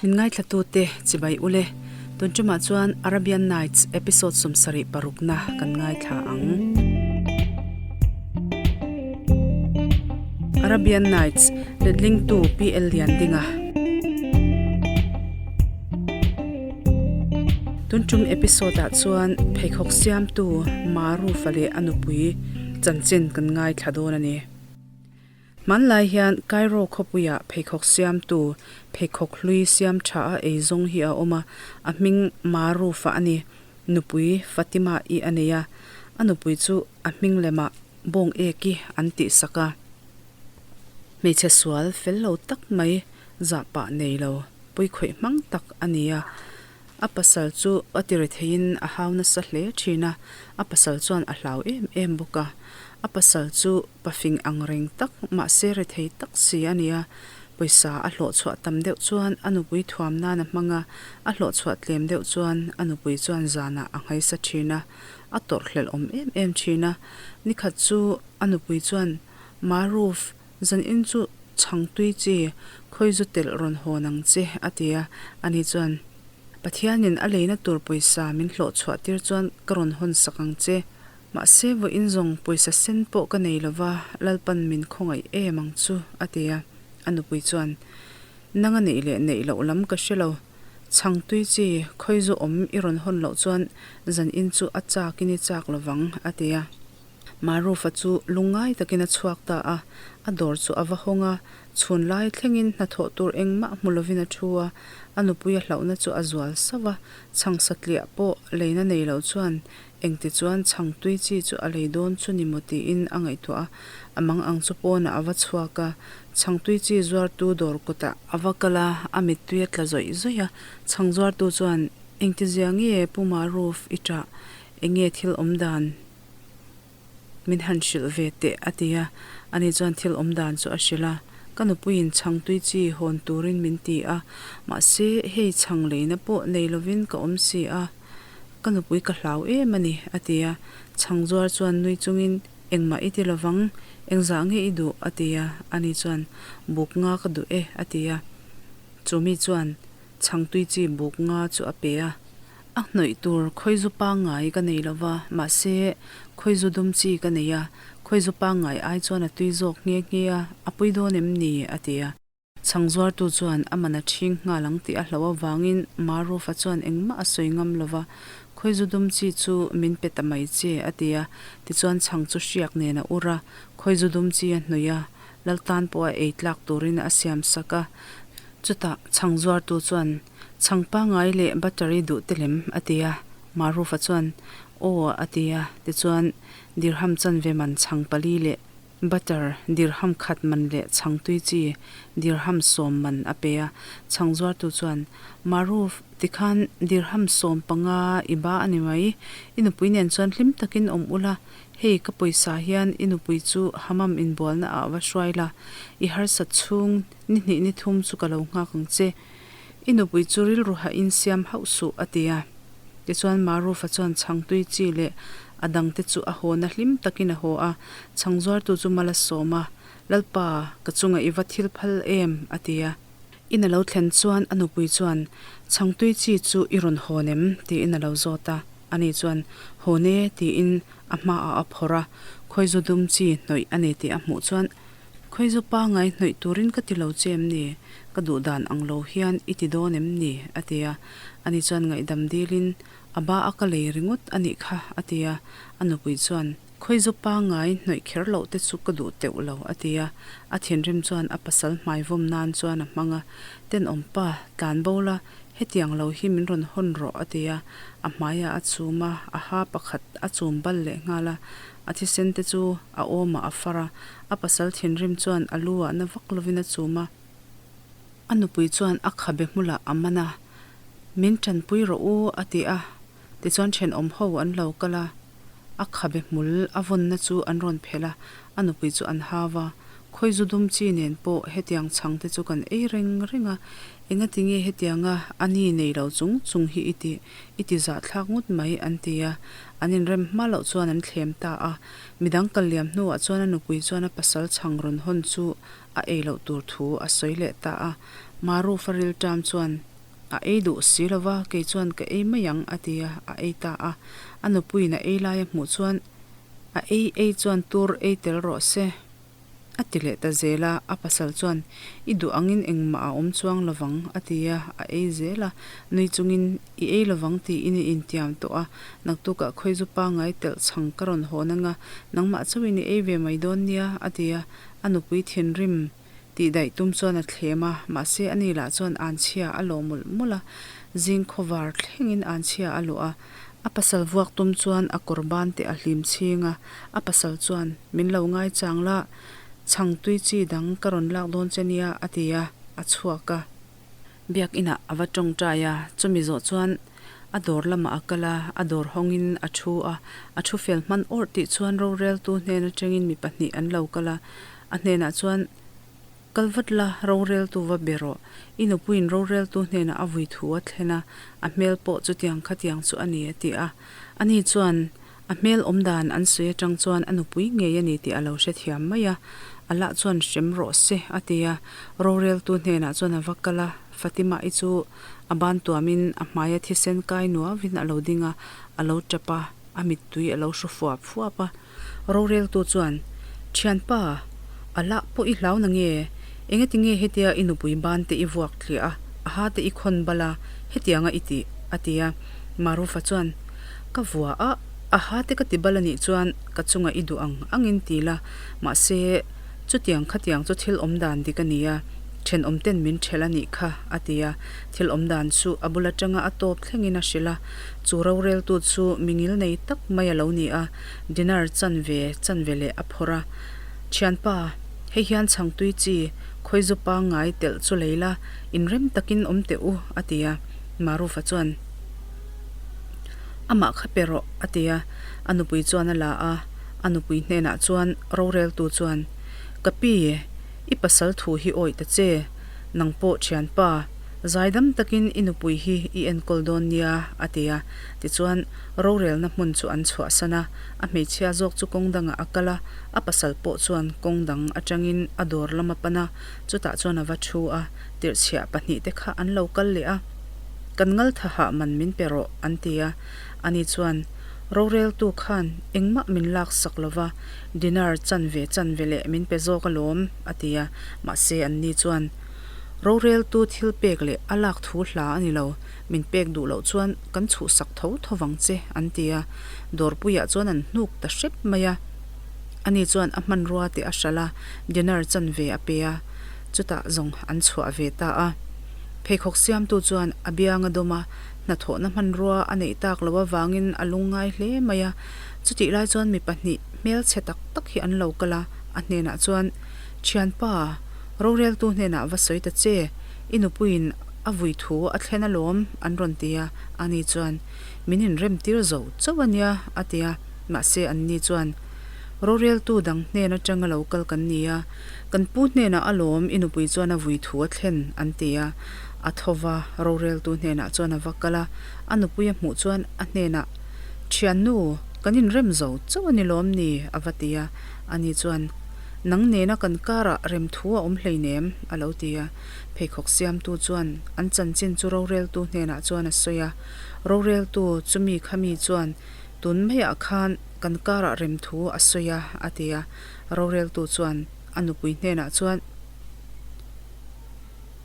Min ngaithlatute chibai ule, tun tumah chuan Arabian Nights episode 76 na kan ngaithla ang. Arabian Nights letlingtu PL Liandinga. Tun tum episode ah chuan pheikhawk siamtu Marufa leh a nupui chanchin kan ngaithla dawn a ni. Hmanlai hian Cairo khawpuiah pheikhawk siamtu, pheikhawk hlui siam tha a ei zawng hi a awm a, a hming Maruf-a a ni. Nupui Fatima-i a nei a, a nupui chu a hming lemah Bawng Eki an tihsak a. Hmeichhe sual fel lo tak mai zahpah nei lo, puikhawih hmang tak a ni a. A pasal chu a ti retheiin a hau nasa hle thin a, a pasal chuan a hlau em em bawk a. A pasal chu pafing ang reng tak mahse rethei tak si a ni a, pawisa a hlawh chhuah tam deuh chuan a nupui thuam nan a hmang a, a hlawh chhuah tlem deuh chuan a nupui chuan zanah a nghaisa thin a, a tawrh hlelh awm em em thin a. Nikhat chu a nupui chuan, Maruf, Zanin chu chhang tui chi, khawi zu telh rawn hawn ang che, a ti a. Ani chuan, Pathianin a leina tur pawisa min hlawh chhuah tir chuan ka rawn hawn sak ang che. Mahse vawiin zawng pawisa sen pawh ka nei lova, Lalpan min khawngaih em ang chu, a ti a. A nupui chuan, Nang a neih leh neih loh lam ka hre lo. Chhang tui chi, khawi zu awm i rawn hawn loh chuan zanin chu a chak in i chak lovang, a ti a. Marufa chu lungngai takin a chhuak ta a, a dawr chu a va hawng a, chhun lai thlengin hnathawh tur engmah hmu lovin a thu a, a nupui a hlauhna chu a zual sauh a, chhang satliah pawh leina nei lo chuan engti chuan chhang tui chi chu a lei dawn chu ni maw tiin a ngaihtuah a, a mang ang chu pawnah a va chhuak a, chhang tui chi zuartu dawr kawtah a va kal a, a mittui a tla zawih zawih a, chhang zuartu chuan engti zia nge Pu Maruf i ṭah, enge thil awm dan? Min han hrilh ve teh, a ti a. Ani chuan thil awm dan chu a hrilh a. Ka nupuiin chhang tui chi hawn turin min ti a, mahse hei chhang leina pawh nei lovin ka awm si a, ka nupui ka hlau em a ni, a ti a. Chhang zuar chuan nui chungin, Engmah i ti lovang, engzah nge i duh? a ti a. Ani chuan, Buk nga ka duh e, a ti a. Chu mi chuan chhang tui chi buk nga chu a pe a. A hnawih tur khawizu pangngai ka nei lo va, mahse khawizu dum chi ka nei a, khawizu pangngai ai chuan a tui zawk nghe nghe a, a pui dawn em ni? a ti a. Chhang zuartu chuan a man a ṭhing nghal ang tih a hlauh avangin Marufa chuan engmah a sawi ngam lo va, Khawizu dum chi chu min pe ta mai che, a ti a. Tichuan chhang chu hriak nen a ur a, khawizu dum chi a hnawih a, Laltan pawh a ei tlak turin a siam sak a. Chutah chhang zuartu chuan Chhang pangngai leh butter i duh te lem, a ti a. Marufa chuan, Aw, a ti a. Tichuan, dirham chanve man chhang pali leh butter dirham khat man leh chhang tui chi dirham sawm man a pe a. Chhang zuartu chuan, Maruf, tikhan dirham 15 i ba a ni mai. I nupui nen chuan hlim takin awm ula, hei ka pawisa hian i nupui chu hamam inbualna ah va hruai la, i harsat chhung ni hnih ni thum chu ka lo nghak ang che. I nupui chu rilru hahin siam hauh suh, a ti a. Tichuan Marufa chuan chhangtui chi leh a dangte chu a hawna hlim takin a haw a, chhang zuartu chu mal a sawm a, Lalpa, ka chungah i va thil phal em? a ti a. In a lo thlen chuan a nupui chuan, Chhangtui chi chu i rawn hawn em? tiin a lo zawt a. Ani chuan, Hawn e, tiin a hmaah a phawrh a, khawizu dum chi hnawih a ni tih a hmuh chuan, Khawizu pangngai hnawih turin ka ti lo che em ni? Ka duh dan ang lo hian i ti dawn em ni? a ti a. Ani chuan ngaihdam dilin, A ba a ka lei ringawt a nih kha, a ti a. A nupui chuan, Khawizu pangngai hnawih kher loh te chu ka duh teuh lo, a ti a. A thinrim chuan a pasal hmaivawm nan chuan a hmang a, Tenawm pa, tlan bo la, hetiang lo hi min rawn hawn rawh, a ti a. A hmaiah a chum a, a ha pakhat a chum bal leh nghal a. A thisen te chu a awmah a far a, a pasal thinrim chuan a lu ah na vak lovin a chum a. A nupui chuan a khabe hmulah a man a, Min tanpui rawh u a ti a, tichuan thenawm ho an lo kal a, a khabe hmul a vawnna chu an rawn phelh a, a nupui chu an hau a, Khawi zu dum chi nen pawh hetiang chhang te chu kan ei reng reng a, engatinge hetianga a ni nei lo chung chung hi i tih? I ti zahthlak ngawt mai an ti a, an inrem hma loh chuan an thlem ta a. Midang kal liam hnuah chuan a nupui chuan a pasal chhang rawn hawn chu a ei loh tur thu a sawi leh ta a. Maruf-a rilṭam chuan a ei duh si lo va, kei chuan ka ei mai ang a ti a, a ei ta a. A nupuiin a ei lai a hmuh chuan a ei ei chuan tur ei tel rawh se. A ti leh ta zel a, a pasal chuan, I duh angin engmah a awm chuang lovang, a ti a, a ei zel a. Nui chungin, I ei lovang tiin i intiam tawh a, naktukah khawizu pangngai telh chhang ka rawn hawn anga, nangmah chauhin i ei ve mai dawn nia, a ti a. A nupui thinrim tih daih tum chuan a thlem a, mahse ani lah chuan anchhia a lawh mawlh mawlh a, zing khawvar thlengin anchhia a luah a. A pasal vuak tum chuan a kawr ban te a hlim chhing a, a pasal chuan, Min lo ngai chang la, chhang tui chi dang ka rawn lak dawn che nia, a ti a, a chhuak a. Biakinah a va tawngtai a, chumi zawh chuan a dawr lamah a kal a, a dawr hawngin a thu a, a thu fel hman awrh tih chuan roreltu hnen atangin mi pahnih an lo kal a, a hnenah chuan, Kal vat la, roreltu va be rawh. I nupuiin roreltu hnenah a vui thu a thlen a, a hmel pawh chutiang khatiang chu a ni a ti a. Ani chuan a hmel awm dan an sawi atang chuan a nupui ngei a ni tih a lo hrethiam mai a, a lah chuan hrem rawh se a ti a. Roreltu hnenah chuan a va kal a, Fatima-i chu a ban tuamin a hmaia thisen kai nuauin a lo ding a, a lo tap a, a mittui a lo hru fuap fuap a. Roreltu chuan, Thianpa, a lah pawh i hlau na nge? Engati nge hetia i nupui ban te i vuak thliah a, a ha te i khawn bal a, hetianga i tih? a ti a. Marufa chuan, Ka vua a, a ha te ka ti bal a nih chuan ka chunga i duh ang angin ti la, mahse, chutiang khatiang chu thil awm dan dik a ni a, thenawm ten min thelh a nih kha, a ti a. Thil awm dan chu a bul atanga a tawp thlengin a hrilh a, chu roreltu chu mi ngil nei tak mai a lo ni a. Dinar chanve chanve leh a phawrh a, Thianpa, hei hian chhangtui chi khawizu pangngai telh chu lei la, inrem takin awm teh u, a ti a. Marufa chuan, Amah kha pe rawh, a ti a. A nupui chuan a la a, a nupui hnenah chuan roreltu chuan, Ka pi, i pasal thu hi awih ta che, nang pawh thianpa, zaidam takin i nupui hi i enkawl dawn nia, a ti a. Tichuan, Rorelna hmun chu an chhuahsan a, a hmeichhia zawk chu kawng dangah a kal a, a pasal pawh chuan kawng dang atangin a dawr lam a pan a, chutah chuan a va thu a, tirhchhiah pahnihte kha an lo kal leh a, Kan ngaltha hah man min pe rawh, an ti a. Ani chuan, Roreltu khan engmah min laksak lo va, dinar chanve chanve leh min pe zawk alawm, a ti a. Mahse anni chuan, Roreltu thil pek leh a lak thu hla a ni lo, Min pek duh loh chuan kan chhuhsak tho tho vang che, an ti a. Dawrpuiah chuan an hnuk ta hrep mai a. Ani chuan a hmanrua te a hralh a, dinar chanve a pe a, chutah zawng an chhuah ve ta a. Pheikhawk siamtu chuan a biang a dawm a, hnathawhna hmanrua a neih tak loh avangin a lungngai hle mai a. Chutih lai chuan mi pahnih hmelchhe tak tak hi an lo kal a, a hnenah chuan, Thianpa, roreltu hnenah va sawi ta che, i nupuiin A vui thu a thlen alawm, an rawn ti a. Ani chuan, Min inrem tir zo chauh a nia, a ti a. Mahse anni chuan, Roreltu dang hnen atanga lo kal kan ni a, kan pu hnenah alawm i nupui chuan a vui thu a thlen, an ti a. A tho va, roreltu hnenah chuan a va kal a. A nupui a hmuh chuan a hnenah, Thiannu, kan inrem zo chauh a ni lawm ni? a va ti a. Ani chuan, Nang nena kan karah rem thu a awm hleinem, a lo ti a. Pheikhawk siamtu chuan an chanchin chu roreltu hnenah chuan a sawi a, Roreltu chumi khami chuan tun maiah khan kan karah rem thu a sawi a, a ti a. Roreltu chuan a nupui hnenah chuan,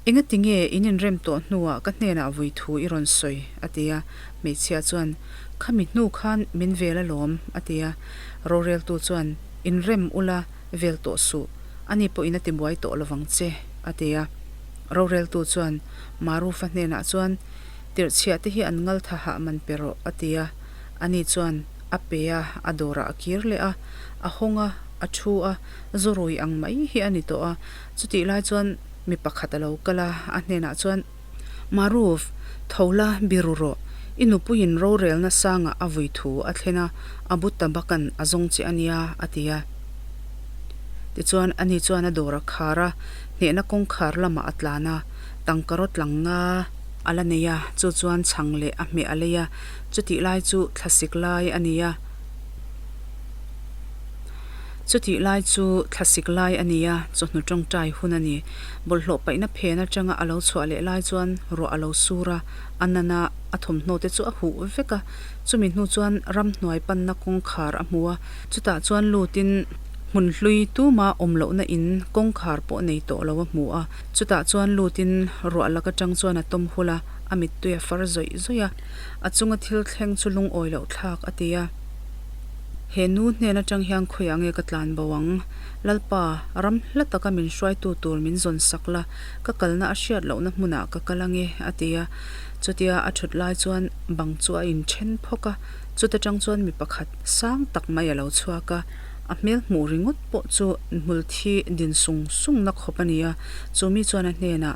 Engati nge in inrem tawh hnuah ka hnenah vui thu i rawn sawi? a ti a. Hmeichhia chuan, Khami hnu khan min vel alawm, a ti a. Roreltu chuan, Inrem ula, vel tawh suh, ani pawhin a tibuai tawh lovang che, a ti a. Roreltu chuan Marufa hnenah chuan, Tirhchhiah te hi an ngaltha hah man pe rawh, a ti a. Ani chuan a pe a, a dawrah a kir leh a, a hawng a, a thu a, zu rui ang mai hi a ni tawh a. Chutih lai chuan mi pakhat a lo kal a, a hnenah chuan, Maruf, tho la, biru rawh. I nupuiin rorelna sangah a vui thu a thlen a, Abu Tabak-a'n a zawng che a nia, a ti a. Tichuan, ani chuan a dawr a khar a, hnehna kawngkhar lamah a tlan a, tangkaraw tlang nga a la nei a, chu chuan chhang leh a hmeh a lei a, chutih lai chu thlasik lai a ni a. Chutih lai chu thlasik lai a ni a, chawhnu tawngtai hun a ni. Bawlhhlawh paihna phen atanga a lo chhuah leh lai chuan ruah a lo sur a, a nan a, a thawmhnaw te chu a huh vek a. Chumi hnu chuan ramhnuai panna kawngkhar a hmu a, chutah chuan lutin hmun hlui tuma awm lohna in kawngkhar pawh nei tawh lo a hmu a. Chutah chuan lutin ruah lak atang chuan a tawm hul a, a mittui a far zawih zawih a. A chunga thil thleng chu lungawi loh thlak a ti a. He nu hnen atang hian khawiah nge ka tlan bo ang? Lalpa, ram hla taka min hruaitu tur min zawn sak la, ka kalna a hriat lohna hmunah ka kal ange, a ti a. Chutia a thut lai chuan bang chu a inthen phawk a, chuta tang chuan mi pakhat sang tak mai a lo chhuak a. A hmel hmuh ringawt pawh chu hmulthi din sung sungna khawp a ni a, chu mi chuan a hnenah,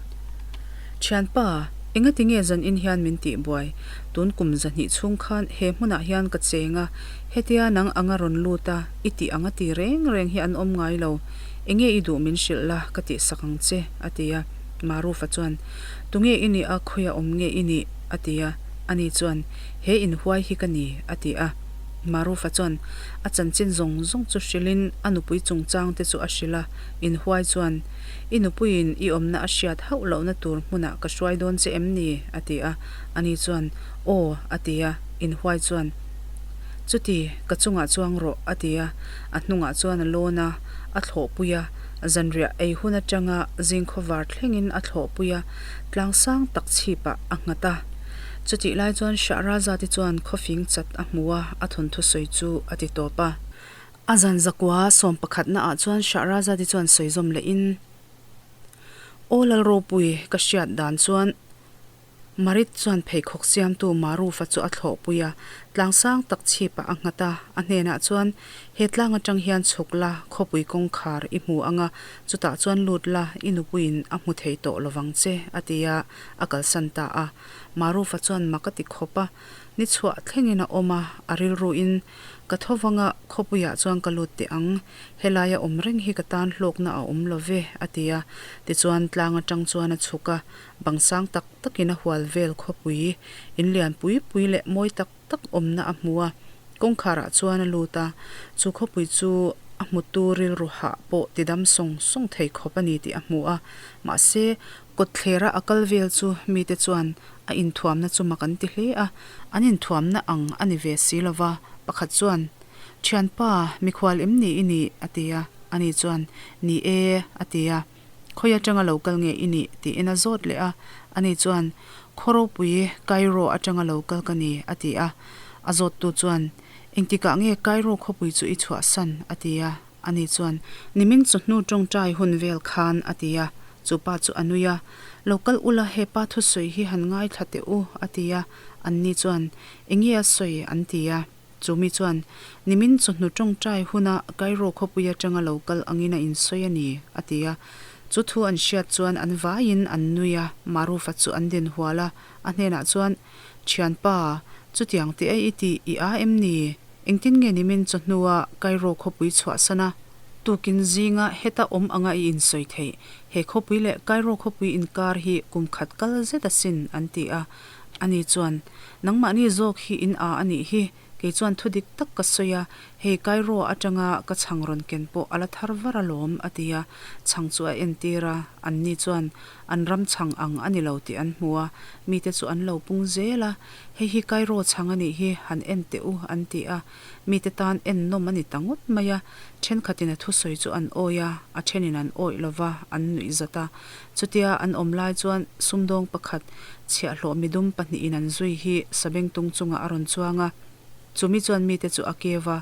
Thianpa, engati nge zan in hian min tih buai? Tun kum zahnih chhung khan he hmunah hian ka cheng a, hetia nang anga rawn lut a, i tih anga ti reng reng hi an awm ngai lo. Enge i duh min hrilh la, ka tih sak ang che, a ti a. Marufa chuan, Tunge i nih a, khawiah awm nge i nih? a ti a. Ani chuan, He inhuai hi ka ni, a ti a. Marufa chuan a chanchin zawng zawng chu hrilhin a nupui chungchang te chu a hrilh a, inhuai chuan, I nupuiin i awmna a hriat hauh lohna tur hmunah ka hruai dawn che em ni? a ti a. Ani chuan, Aw, a ti a. Inhuai chuan, Chuti, ka chungah chuang rawh, a ti a. A hnungah chuan a lawn a, a thlawhpui a. Zanriah ei hun atanga zingkhawvar thlengin a thlawhpui a, tlang sang tak chhipah a nghat a. Chutih lai chuan Shahrazad-i chuan khawfing chat a hmu a, a thawnthu sawi chu a ti tawp a. A zan zakua sawmpakhatna ah chuan Shahrazad-i chuan sawi zawm leh in, Aw Lalropui, ka hriat dan chuan Marit chuan pheikhawk siamtu Marufa chu a thlawhpui a, tlang sang tak chhipah a nghat a, a hnenah chuan, He tlang atang hian chhuk la, khawpui kawngkhar i hmu ang a, chutah chuan lut la, i nupuiin a hmu thei tawh lovang che, a ti a, a kalsan ta a. Marufa chuan mak a ti khawp a, ni chhuah thlengin a awm a, a rilruin, Ka tho vang a, khawpuiah chuan ka lut teh ang. Helaia awm reng hi ka tan hlawkna a awm lo ve, a ti a. Tichuan, tlang atang chuan a chhuk a, bang sang tak takin a hual vel khawpui, in lian pui pui leh mawi tak tak awmna a hmu a. Kawngkharah chuan a lut a, chu khawpui chu a hmutu rilru hah pawh tidam sawng sawng thei khawp a ni tih a hmu a. Mahse, kawtthlera a kal vel chu mite chuan A inthuamna chu mak an ti hle a, an inthuamna ang a ni ve si lo va. Pakhat chuan, Thianpa, mikhual em ni i nih? a ti a. Ani chuan, Ni e, a ti a. Khawi atanga lo kal nge i nih? tiin a zawt leh a. Ani chuan, Khaw ropui, Cairo atanga lo kal ka ni, a ti a. A zawttu chuan, Engtikah nge Cairo khawpui chu i chhuahsan? a ti a. Ani chuan, Nimin chawhnu tawngtai hun vel khan, a ti a. Chu pa chu a nui a, Lo kal ula, he pa thusawi hi han ngaithla teh u, a ti a. Anni chuan, Enge a sawi? an ti a. Chu mi chuan, Nimin chawhnu tawngtai huna Cairo khawpui atanga lo kal angin a insawi a ni, a ti a. Chu thu an hriat chuan an vaiin an nui a, Marufa chu an din hual a, a hnenah chuan, Thianpa, chutiang teh a i tih i a em ni? Engtin nge nimin chawhnua Cairo khawpui chhuahsan a, tukin zinga heta awm anga i insawi theih? He khawpui leh Cairo khawpui inkar hi kum khat kal zet asin, an ti a. Ani chuan, Nangmahni zawk hi in a anih hi, kei chuan thu dik tak ka sawi a, hei Cairo atanga ka chhang rawn ken pawh a la thar var alawm, a ti a. Chhang chu a entir a, anni chuan an ram chhang ang a ni lo tih an hmu a, mite chu an lo pung zel a. Hei hi Cairo chhang a nih hi, han en teh u, an ti a. Mite tan en nawm a ni ta ngawt mai a. Thenkhatin a thusawi chu an awi a, a thenin an awih lo va, an nuih zat a. Chutia an awm lai chuan sumdawng pakhat, chhiahhlawh midum pahnihin an zui hi sabengtung chungah a rawn chuang a. Chumi chuan mite chu a keu a,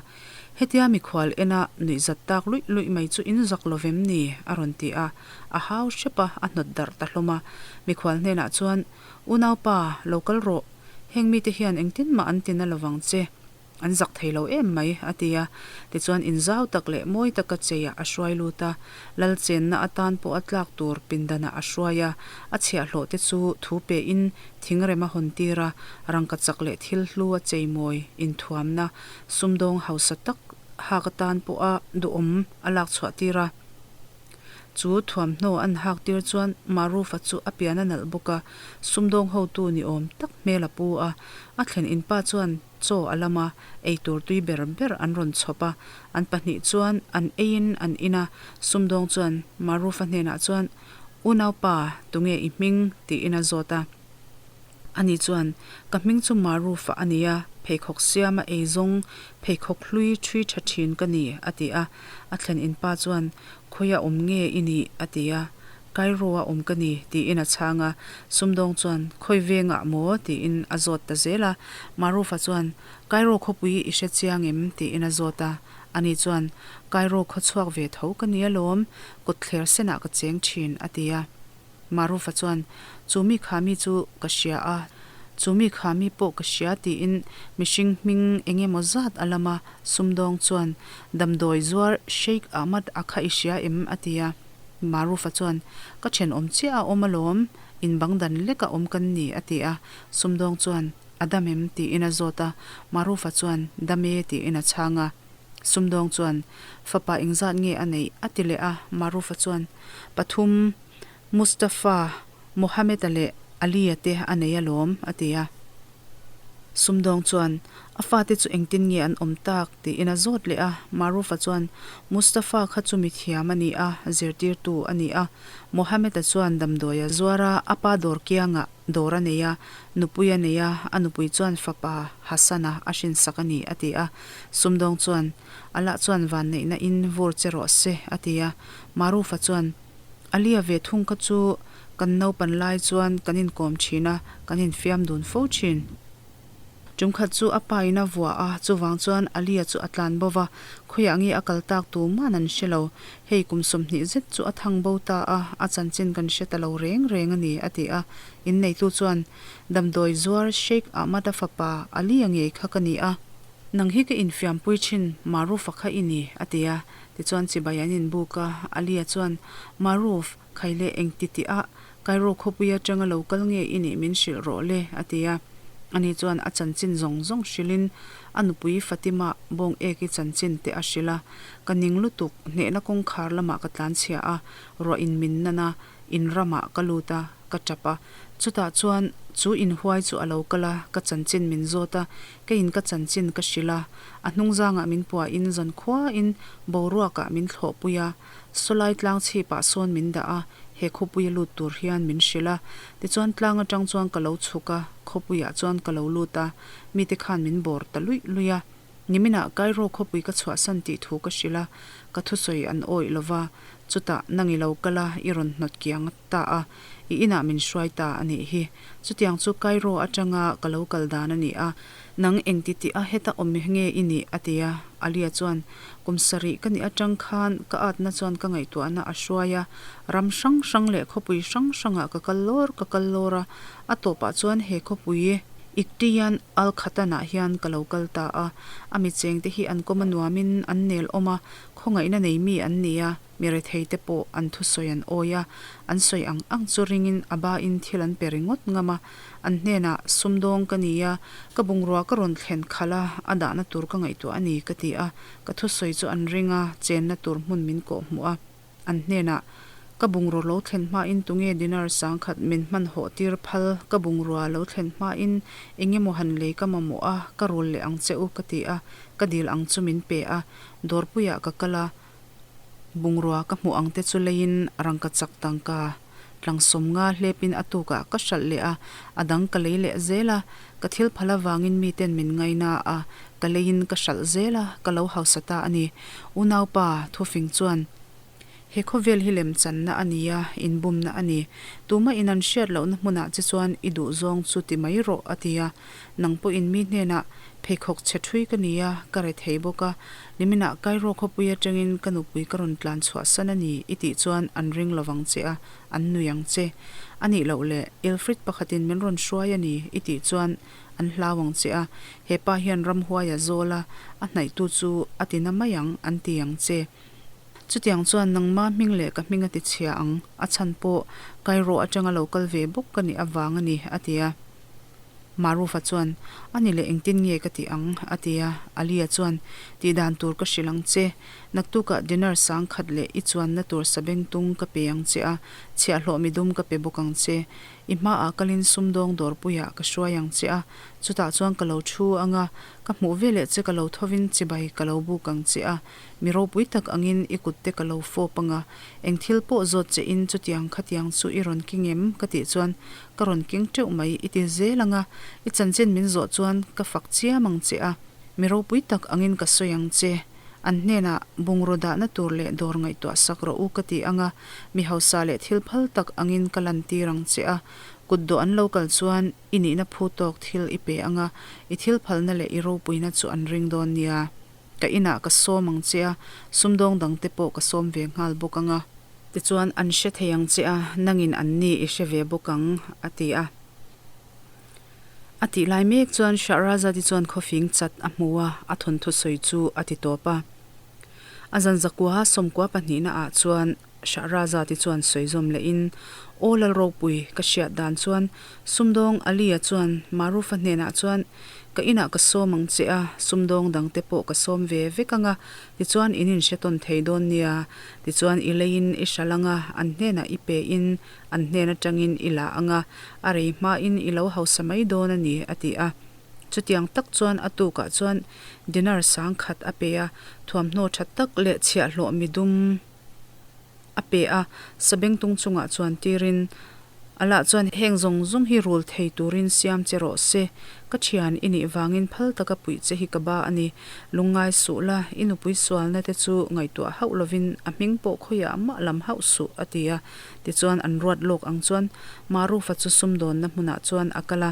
Hetia mikhual ena nuih zat tak luih luih mai chu in zak lo vem ni? a rawn ti a. A hau hrep a, a hnawt darh ta hlawm a. Mikhual hnenah chuan, Unaupa, lo kal rawh. Heng mite hian engtin mah an tina lovang che. An zak thei lo em mai, a ti a. Tichuan inzau tak leh mawi taka cheiah a hruai lut a. Lal chenna atan pawh a tlak tur pindanah a hruai a. A chhiahhlawh te chu thu pein thingrem a hawn tir a, rangkachak leh thil hlu a cheimawi inthuamna sumdawng hausa tak hak atan pawha duhawm a lak chhuah tir a. Chu thuamhnaw an hak tir chuan Marufa chu a pian a nalh bawk a, sumdawng hotu ni awm tak hmel a pu a. A thlen in pa chuan chaw a lam a, eitur tui ber ber an rawn chhawp a. An pahnih chuan an eiin an in a, sumdawng chuan Marufa hnenah chuan, Unaupa, tunge i hming? tiin a zawt a. Ani chuan, Ka hming chu Marufa a ni a, pheikhawk siama ei zawng, pheikhawk hlui ṭhui ṭha ṭhin ka ni, a ti a. A thlen in pa chuan, Khawia awm nge i nih? a ti a. Cairo-a awm ka ni, tiin a chhang a. Sumdawng chuan, Khawi vengah maw? tiin a zawt ta zel a. Marufa chuan, Cairo khawpui i hre chiang em? tiin a zawt a. Ani chuan, Cairo khaw chhuak ve tho ka ni alawm, kawtthler senah ka cheng ṭhin, a ti a. Marufa chuan, Chu mi kha mi chu ka hria a, chu mi kha mi pawh ka hria tiin mihring hming eng emaw zat a lam a, sumdawng chuan, Damdawi zuar Sheikh Ahmad a kha i hria em? a ti a. Marufa chuan, Ka thenawm chiah a awm alawm, in bang dan lek a awm kan ni a ti a. Sumdawng chuan, A dam em? tiin a zawt a. Marufa chuan, Dam e tiin a chhang a. Sumdawng chuan, Fapa engzat nge a neih? a ti leh a. Marufa chuan, Pathum. Mustafa, Mohammed-a leh Ali-a te a nei alawm, a ti a. Sumdawng chuan, A fate chu engtin nge an awm tak? tiin a zawt leh a. Marufa chuan, Mustafa kha chu mithiam a ni a, zirtirtu a ni a. Mohammed-a chuan damdawi a zuar a, a pa dawr kiangah dawr a nei a, nupui a nei a, a nupui chuan fapa Hassan-a a hrinsak a ni, a ti a. Sumdawng chuan, Allah chuan vanneihna in vur che rawh se, a ti a. Marufa chuan, Alia ve thung kha chu kan naupan lai chuan kan inkawm thin a, kan infiam dun fo thin. Tum khat chu a pa in a vuah a, chuvang chuan Alia chu a tlan bo va, khawiah nge a kal tak tu man an hre lo. Hei kum 20 zet chu a thang bo ta a, a chanchin kan hre ta lo reng reng a ni, a ti a. Inneitu chuan, Damdawi zuar Sheikh Ahmad-a fapa Alia ngei kha ka ni a. Nang hi ka infiampui thin, Marufa kha i ni, a ti a. Tichuan chibai an inbuk a, Alia chuan, Maruf, khai leh engti tih ah Cairo khawpui atanga lo kal nge i nih min hrilh rawh le, a ti a. Ani chuan a chanchin zawng zawng hrilhin a nupui Fatima bawng eki chanchin te a hrilh a. Ka ning lutuk, hnehna kawngkhar lamah ka tlanchhia a, ruah in min nan a, in ramah ka lut a, ka tap a. Chutah chuan chu inhuai chu a lo kal a, ka chanchin min zawt a, keiin ka chanchin ka hrilh a. A hnungzangah min puahin zankhuain boruakah min thlawhpui a, sawlai tlang chhipah sawn min dah a, he khawpuia lut tur hian min hrilh a. Tichuan tlang atang chuan ka lo chhuk a, khawpuiah chuan ka lo lut a, mite khan min bawr ta luih luih a. Niminah Cairo khawpui ka chhuahsan tih thu ka hrilh a, ka thusawi an awih lo va, chutah nang i lo kal a, i rawn hnawt kiang ta a, i inah min hruai ta a nih hi. Chutiang chu Cairo atanga ka lo kal dan a ni a, nang engti tih a heta awm nge i nih? a ti a. Alia chuan, Kum sarih ka nih atang khan ka atna chuan ka ngaihtuahna a hruai a, ram hrang hrang leh khawpui hrang hrangah ka kal lawr ka kal lawr a, a tawpah chuan he khawpui Iktian Al-Khatanah hian ka lo kal ta a, a mi chengte hi an kawm a nuamin an nel awm a, khawngaihna nei mi an ni a, mi retheite pawh an thusawi an awi a, an sawi ang ang chu ringin a bain thil an pe ringawt ngam a, an hnenah sumdawng ka ni a, ka bungrua ka rawn thlen khalh a, a dahna tur ka ngaihtuah a ni ka ti a, ka thusawi chu an ring a, chenna tur hmun min kawhhmuh a. An hnenah, Ka bungrua lo thlen hmain tunge dinar sangkhat min hman hawh tir phal, ka bungrua lo thlen hmain eng emaw han lei ka mamawh a, ka rul leh ang che u ka ti a, ka dil ang chu min pe a, dawrpuiah ka kal a, bungrua ka hmuh ang te chu leiin rangkachak tangka tlangsawm nga hlepin a tukah ka hralh leh a, a dang ka lei leh zel a, ka thil phal avangin miten min ngaina a, ka leiin ka hralh zel a, ka lo hausa ta a ni. Unaupa, thufing chuan, He khawvel hi lemchanna a ni a, inbumna a ni. Tumah in an hriat lohna hmunah che chuan i duhzawng chu ti mai rawh, a ti a. Nang pawhin mi hnenah, Pheikhawk chhe thui ka ni a, ka re thei bawk a. Niminah Cairo khawpui atangin ka nupui ka rawn tlan chhuahsan a ni, i tih chuan an ring lovang che a, an nui ang che. A nih loh le, Ilfrid pakhatin min rawn hruai a ni, i tih chuan an hlau ang che a, he pa hian ramhuai a zawl a, a hnaihtu chu a ti na mai ang, an ti ang che. Chutiang chuan nangma hming leh ka hming a ti chhia ang, a chhan pawh Cairo atanga lo kal ve bawk ka nih avang a ni, a ti a. Marufa chuan, A ni leh engtin nge ka tih ang? a ti a. Alia chuan, Tih dan tur ka hrilh ang che. Naktukah dinner sangkhat leh i chuanna tur sabengtung ka pe ang che a, chhiahhlawh midum ka pe bawk ang che. I hmaah kalin sumdawng dawrpuiah ka hruai ang che a, chutah chuan ka lo thu ang a, ka hmuh veleh che ka lo thovin chibai ka lo buk ang che a, mi ropui tak angin i kutte ka lo fawp ang a, eng thil pawh zawt che in chutiang khatiang chu i rawn keng em? ka tih chuan ka rawn keng teuh mai i ti zel ang a, i chanchin min zawh chuan ka fak chiam ang che a, mi ropui tak angin ka sawi ang che. An hnenah bungraw dahna tur leh dawr ngaihtuah sak rawh u ka ti ang a, mi hausa leh thil phal tak angin ka lantir ang che a, kutdawh an lo kal chuan i nihna phu tawk thil i pe ang a, i thil phalna leh i ropuina chu an ring dawn nia. Ka inah ka sawm ang che a, sumdawng dangte pawh ka sawm ve nghal bawk ang a. Tichuan an hre thei ang che a, nangin an ni i hre ve bawk ang, a ti a. A tih lai mek chuan Shahrazad-i chuan khawfing chat a hmu a, a thawnthu sawi chu a ti tawp a. A zanzakua sawmkua pahnihna ah chuan Shahrazad-i chuan sawi zawm lehin, Aw Lalropui, ka hriat dan chuan sumdawng Ali-a chuan Marufa hnenah chuan ka inah ka sawm ang che a, sumdawng dangte pawh ka sawm ve vek ang a, tichuan in inhre tawn thei dawn nia, tichuan i leiin i hral ang a, an hnenah i pe in An hnen atangin i la ang a, a rei hmain i lo hausa mai dawn a ni, a ti a. Chutiang tak chuan a tukah chuan dinar sang khat a pe a, thuamhnaw tha tak leh chhiahhlawh midum a pe a, sabengtung chungah chuan tirin, Allah chuan heng zawng zawng hi rul thei turin siam che rawh se, ka thian i nih vangin phal taka puih che hi ka ba a ni, lungngai suh la, i nupui sualna te chu ngaihtuah hauh lovin a hming pawh khawiah mah lam hauh suh, a ti a. Tichuan an ruat lawk ang chuan Marufa chu sumdawnna hmunah chuan a kal a,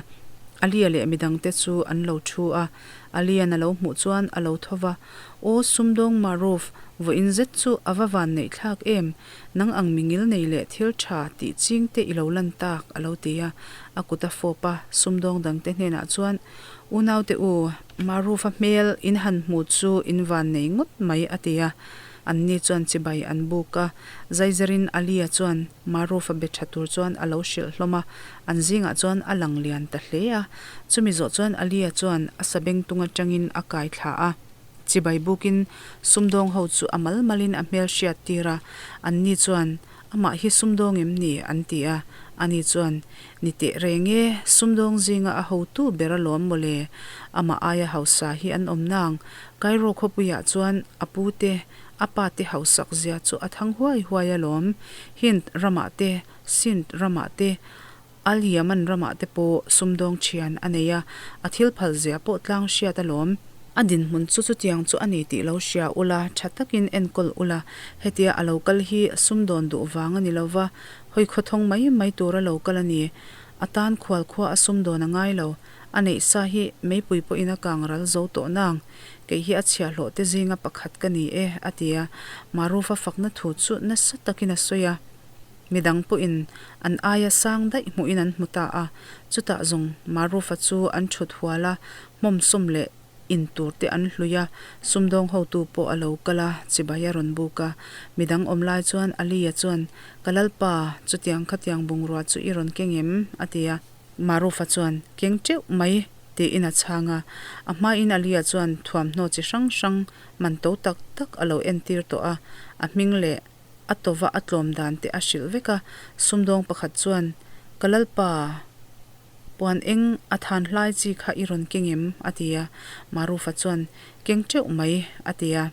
Alia leh midangte chu an lo thu a. Alian a lo hmuh chuan a lo tho va, Aw sumdawng Maruf, vawiin zet chu a va van neih thlak em? Nang ang mingil nei leh thil tha tih ching te i lo lan tak, a lo ti a. A kut a fawp a, sumdawng dangte hnenah chuan, Unaute u, Marufa hmel in han hmu chu in van nei ngawt mai, a ti a. Anni chuan chibai an buk a, Zaizerin Alia chuan Maruf-a be tha tur chuan a lo hrilh hlawm a, an zingah chuan a lang lian ta hle a. Chumi zawh chuan Alia chuan a sabengtung atangin a kai thla a, chibai bukin sumdawng ho chu a mal malin a hmel hriat tir a, anni chuan, Amah hi sumdawng em ni? an ti a. Ani chuan, Ni teh reng e, sumdawng zinga a hotu ber alawm mawle, amah aia hausa hi an awm nang, Cairo khawpuiah chuan a pute, a pate hausak zia chu a thang huai huai alawm. Hind ramah te, Sind ramah te, Al Yaman ramah te pawh sumdawng thian a nei a, a thil phal zia pawh tlang hriat alawm. A dinhmun chu chutiang chu a ni tih lo hria ula, tha takin enkawl ula, hetia a lo kal hi sumdawn duh vang a ni lova, hawi khawthawng mai mai tura lo kal a ni. A tan khual khua a sumdawn a ngai lo. A neih sa hi meipui pawhin a kang ral zo tawh nang. Kei hi a chhiahhlawh te zinga pakhat ka ni e, a ti a. Marufa fakna thu chu nasa takin a sawi a. Midang pawhin an aia sang daih hmuhin an hmu ta a. Chutah zawng Marufa chu an thut hual a, hmawmsawm leh in tur te an hlui a. Sumdawng hotu pawh a lo kal a, chibai a rawn buk a. Midang awm lai chuan Aliya chuan, Ka lalpa, chutiang khatiang bungrua chu i rawn keng em? a ti a. Marufa chuan, Keng teuh mai, tiin a chhang a. A hmain Alia chuan thuamhnaw chi hrang hrang man to tak tak a lo entir tawh a, a hming leh a tova a tlawm dan te a hrilh vek a. Sumdawng pakhat chuan, Ka lalpa, puan eng a than hlai chi kha i rawn keng em? a ti a. Marufa chuan, Keng teuh mai, a ti a.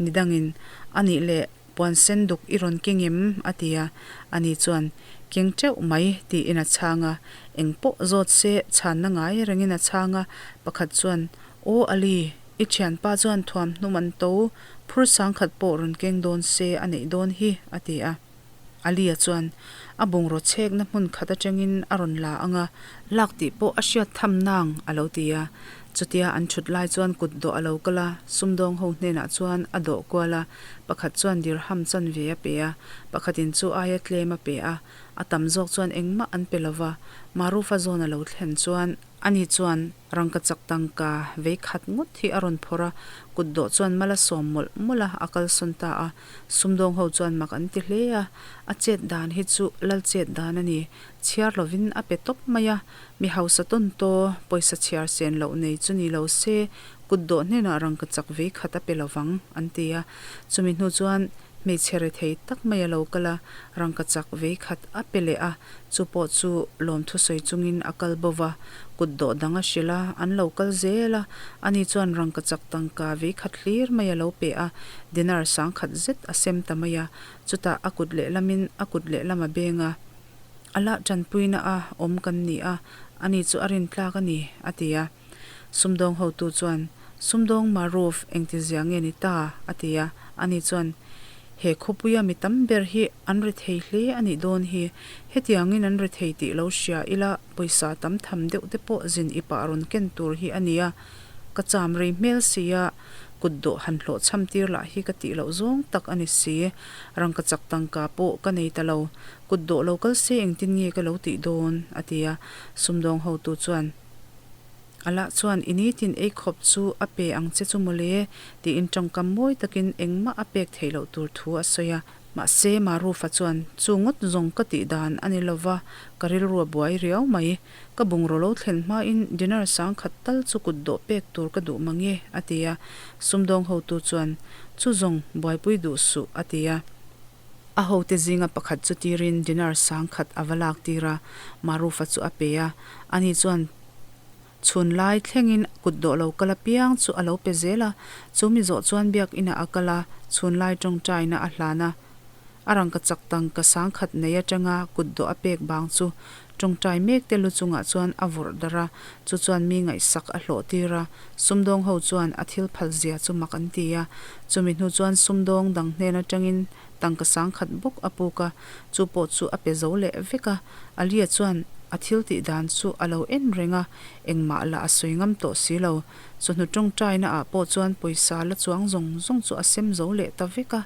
Nidangin, A nih leh, Puan sen duk i rawn keng em? a ti a. Ani chuan, Keng teuh mai, tiin a chhang a. Eng pawh zawt se, chhanna ngai rengin a chhang a. Pakhat chuan, Aw Ali, i thianpa chuan thuamhnum an to, phur sangkhat pawh rawn keng dawn se a neih dawn hi, a ti a. Ali-a chuan, A bungraw chhekna hmun khat atangin a rawn la ang a, lak tih pawh a hriat tham nang, a lo ti a. Chutia an thut lai chuan kut dawh a lo kal a, sumdawng ho hnenah chuan a dawh kual a, pakhat chuan dirham chanve a pe a, pakhatin chu aia tlem a pe a, a tam zawk chuan engmah an pe lo va, Marufa zawn a lo thlen chuan ani chuan rangkachak tangka vei khat ngawt hi a rawn phawrh a, kut dawh chuan mal a sawm mawlh mawlh a, a kalsawn ta a, sumdawng ho chuan mak an ti hle a, a chet dan hi chu lal chet dan a ni, chhiar lovin a pe tawp mai a, Mi hausa tawn taw, pawisa chhiar sen loh nei chu ni lo se, kut dawh hnenah rangkachak vei khat a pe lo vang, an ti a. Chumi hnu chuan Hmeichhe rethei tak mai a lo kal a, rangkachak vei khat a pe leh a, chu pawh chu lawmthu sawi chungin a kal bo va, kut dawh dang a hrilh a, an lo kal zel a, ani chuan rangkachak tangka vei khat hlir mai a lo pe a, dinar sangkhat zet a sem ta mai a, chutah a kut lehlamin a kut lehlam a beng a, A lah tanpuina a awm kan ni a, ani chu a rintlak a ni, a ti a. Sumdawng hotu chuan, Sumdawng Maruf, engtizia nge ni ta? a ti a. Ani chuan, He khawpuia mi tam ber hi an ri thei hle a nih dawn hi. Hetiangin an ri thei tih lo hria ila pawisa tam tham deuh te pawh zin i pah rawn ken tur hi a nia. Ka cham rei hmel sia, kut dawh han hlawh chham tir lah hi ka tih loh zawng tak a ni si. Rangkachak tangka pawh ka nei ta lo. Kut dawh lo kal se engtin nge ka lo tih dawn? a ti a. Sumdawng hotu chuan. Allah chuan i nitin ei khawp chu a pe ang che chu mawle, tiin tawngkam mawi takin engmah a pek theih loh tur thu a sawi a. Mahse, Marufa chuan, Chu ngawt zawng ka tih dan a ni lova, ka rilru a buai riau mai. Ka bungraw lo thlen hmain dinar sangkhat tal chu kut dawh pek tur ka duh mang e, a ti a. Sumdawng hotu chuan, Chu zawng buaipui duh suh, a ti a. A hote zinga pakhat chu tirin dinar sangkhat a va lak tir a, Marufa chu a pe a. Ani chuan chhun lai thlengin kut dawh lo kal apiang chu a lo pe zel a, chu mi zawh chuan biakinah a kal a, chhun lai tawngtaina a hlan a. A rangkachak tangka sangkhat nei atanga kut dawh a pek bang chu tawngtai mekte lu chungah chuan a vawrh darh a, chu chuan mi ngaihsak a hlawh tir a, sumdawng ho chuan a thil phal zia chu mak an ti a, chumi hnu chuan sumdawng dang hnen atangin tangka sangkhat bawk a puk a, chu pawh chu a pe zo leh vek a, Alia chuan a thil tih dan chu a lo en reng a, engmah lah a sawi ngam tawh si lo, chawhnu tawngtaina ah pawh chuan pawisa la chuang zawng zawng chu a sem zo leh ta vek a,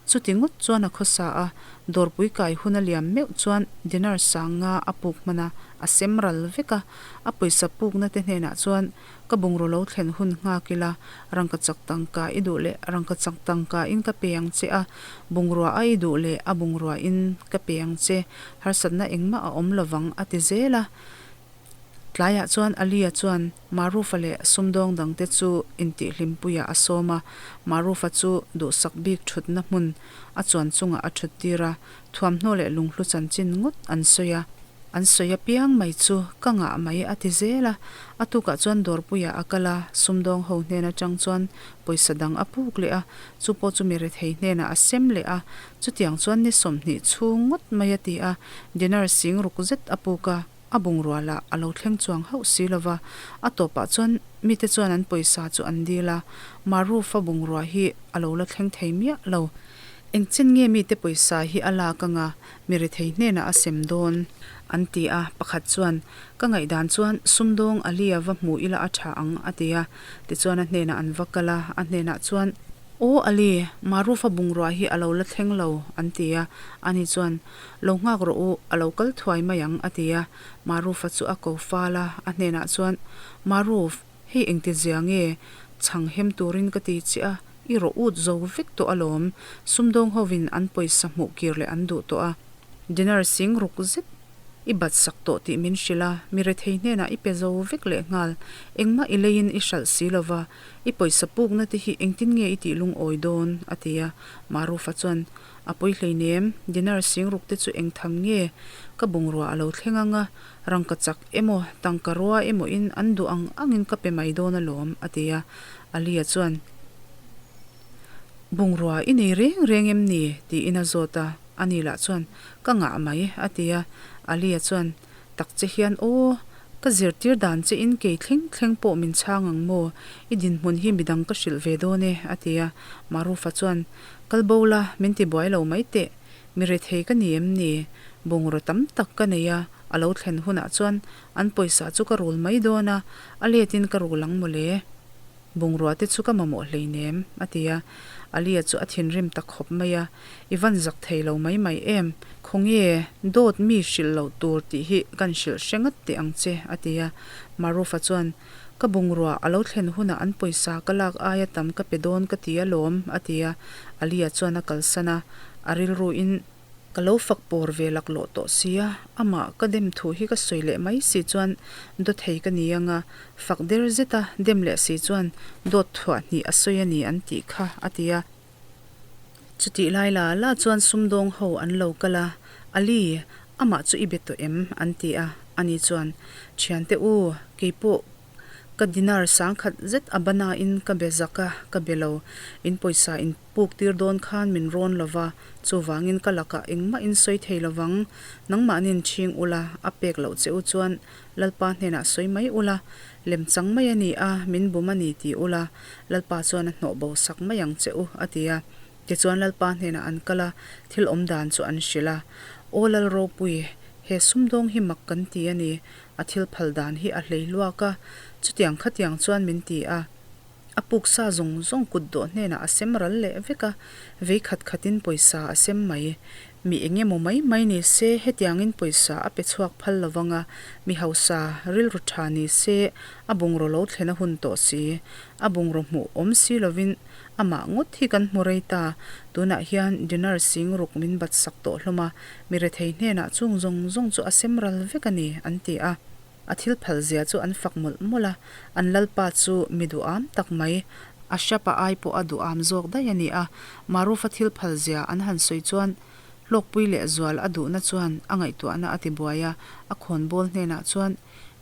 chuti ngawt chuan a khawsa a, dawrpui kai hun a liam meuh chuan dinar sang nga a puk hman a, a sem ral vek a, a pawisa pukna te hnenah chuan ka bungraw lo thlen hun nghak ila, rangkachak tangka i duh leh rangkachak tangka in ka pe ang che a, bungrua a i duh leh a bungrua in ka pe ang che, harsatna engmah a awm lovang a ti zel a. Tlaiah chuan Alia chuan Marufa leh sumdawng dangte chu intihhlimpuiah a sawm a, Marufa chu duhsak bik thutna hmun a chuan chungah a thut tir a, thuamhnaw leh lunghlu chanchin ngawt an sawi a. An sawi apiang mai chu ka ngah mai a ti zel a, a tukah chuan dawrpuiah a kal a, sumdawng ho hnen atang chuan pawisa dang a puk leh a, chu pawh chu mi rethei hnenah a sem leh a, chutiang chuan ni 20 chhung ngawt mai a ti a, dinar sing ruk zet a puk a. A bungrua lah a lo thleng chuang hauh si lo va, a tawpah chuan mite chuan an pawisa chu an dil a, Maruf-a bungrua hi a lo la thleng thei miah lo. Engchen nge mite pawisa hi a lak anga mi rethei hnenah a sem dawn? an ti a, pakhat chuan, Ka ngaihdan chuan sumdawng Ali-a va hmu ila a tha ang, a ti a. Tichuan a hnenah an va kal a, a hnenah chuan, Aw Ali, Maruf-a bungrua hi a lo la thleng lo, an ti a. Ani chuan, Lo nghak rawh u, a lo kal thuai mai ang, a ti a. Maruf-a chu a ko fal a, a hnenah chuan, Maruf, hei engti zia nge? Chhang hem turin ka ti che a, i rawh ut zo vek tawh alawm. Sumdawng hovin an pawisa hmuh kir leh an duh tawh a. Dinar sing ruk zet i bat sak tawh tih min hrilh a, mi rethei hnenah i pe zo vek leh nghal. Engmah i leiin i hralh si lova, i pawisa pukna te hi engtin nge i tih lungawi dawn? a ti a. Maruf-a chuan, A pawi hleinem, dinar sing ruk te chu eng tham nge? Ka bungrua a lo thleng ang a, rangkachak emaw, tangka rua emaw in an duh ang angin ka pe mai dawn alawm, a ti a. Alia chuan, Bungrua i nei reng reng em ni? tiin a zawt a. Ani lah chuan, Ka ngah mai, a ti a. Alia chuan, Tak che hian aw, ka zirtir dan che in kei thleng thleng pawh min chhang ang maw? I dinhmun hi midang ka hrilh ve dawn e, a ti a. Marufa chuan, Kal bo la, min ti buai lo mai teh. Mi rethei ka ni em ni? Bungraw tam tak ka nei a, a lo thlen hunah chuan an pawisa chu ka rul mai dawn a, a let in ka rul ang mawle. Bungrua te chu ka mamawh hleinem, a ti a. Alia chu a thinrim ta khawp mai a, I van zak thei lo mai mai em? Khawnge, dawt mi hrilh loh tur tih hi kan hrilh hre ngat teh ang che, a ti a. Marufa chuan, Ka bungrua a lo thlen hunah an pawisa ka lak aia tam ka pe dawn ka ti alawm, a ti a. Alia chuan a kalsan a, a rilruin, Ka lo fak pawr ve laklawh tawh sia, amah ka dem thu hi ka sawi leh mai si chuan dawthei ka ni anga, fak der zeta dem leh si chuan dawt thuah hnih a sawi a ni an tih kha, a ti a. Chutih lai la la chuan sumdawng ho an lo kal a, Ali, amah chu i be tawh em? an ti a, ani chuan, Thiante u, keipawh ka dinar sangkhat zet a banain ka be zak a, ka be lo, in pawisa in puk tir dawn khan min rawn lo va, chuvangin ka lakah engmah in sawi thei lovang, nangmahnin chhing ula, a pek loh che u chuan Lalpa hnenah sawi mai ula, lemchang mai a ni a, min bum a ni ti ula, Lalpa chuan a hnawh bo sak mai ang che u, a ti a. Tichuan Lalpa hnenah an kal a, thil awm dan chu an hrilh a. Aw Lal ropui, he sumdawng hi mak kan ti a ni, a thil phal dan hi a hlei luak a, chutiang khatiang chuan min ti a. A puksa zawng zawng kut dawh hnenah a sem ral leh vek a, vei khat khatin pawisa a sem mai. Mi eng emaw mai mai ni se hetiangin pawisa a pe chhuak phal lo vang a, mi hausa rilru tha ni se a bungraw lo thlen a hun tawh si. A bungraw hmuh awm si lovin amah ngawt hi kan hmu rei ta. Tunah hian dinner sing ruk min bat sak tawh hlawm a, mi rethei hnenah chung zawng zawng chu a sem ral vek a ni, an ti a. A thil phal zia chu an fak mawlh mawlh a, an lalpa chu mi duham tak mai, a hrapa ai pawh a duham zawk daih a ni a. Marufa thil phal zia an han sawi chuan hlawkpui leh zual a duhna chuan a ngaihtuahna a ti buai a, a khawnbawl hnenah chuan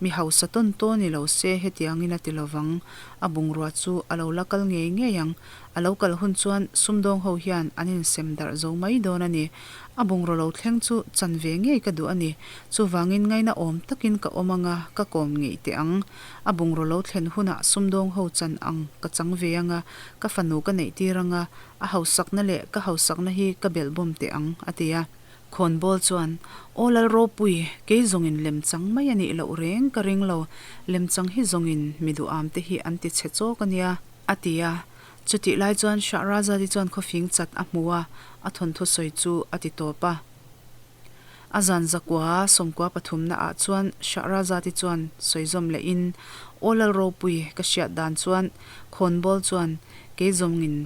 mi hausa tawn tawn ni lo se hetiangin a ti lovang, a bungrua chu a lo la kal ngei ngei ang, a lo kal hun chuan sumdawng ho hian an insem darh zo mai dawn a ni. A bungraw lo thleng chu chan ve ngei ka duh a ni. Chuvangin ngaina awm takin ka awm anga ka kawm ngeih teh ang. A bungraw lo thlen hunah sumdawng ho chan ang ka chang ve anga, ka fanu ka neih tir anga, a hausakna leh ka hausakna hi ka belh bawm teh ang, a ti a. Khawnbawl chuan, Aw Lalropui, kei zawngin lemchang mai a nih loh reng ka ring lo, lemchang hi zawngin mi duhamte hi an ti chhe chawk a nia, a ti a. Chutih lai chuan Shahrazad-i chuan khawfing chat a hmu a, a thawnthu sawi chu a ti tawp a. A zan zakua sawmkua pathumna ah chuan Shahrazad-i chuan sawi zawm lehin, Aw Lal ropui, ka hriat dan chuan khawnbawl chuan kei zawngin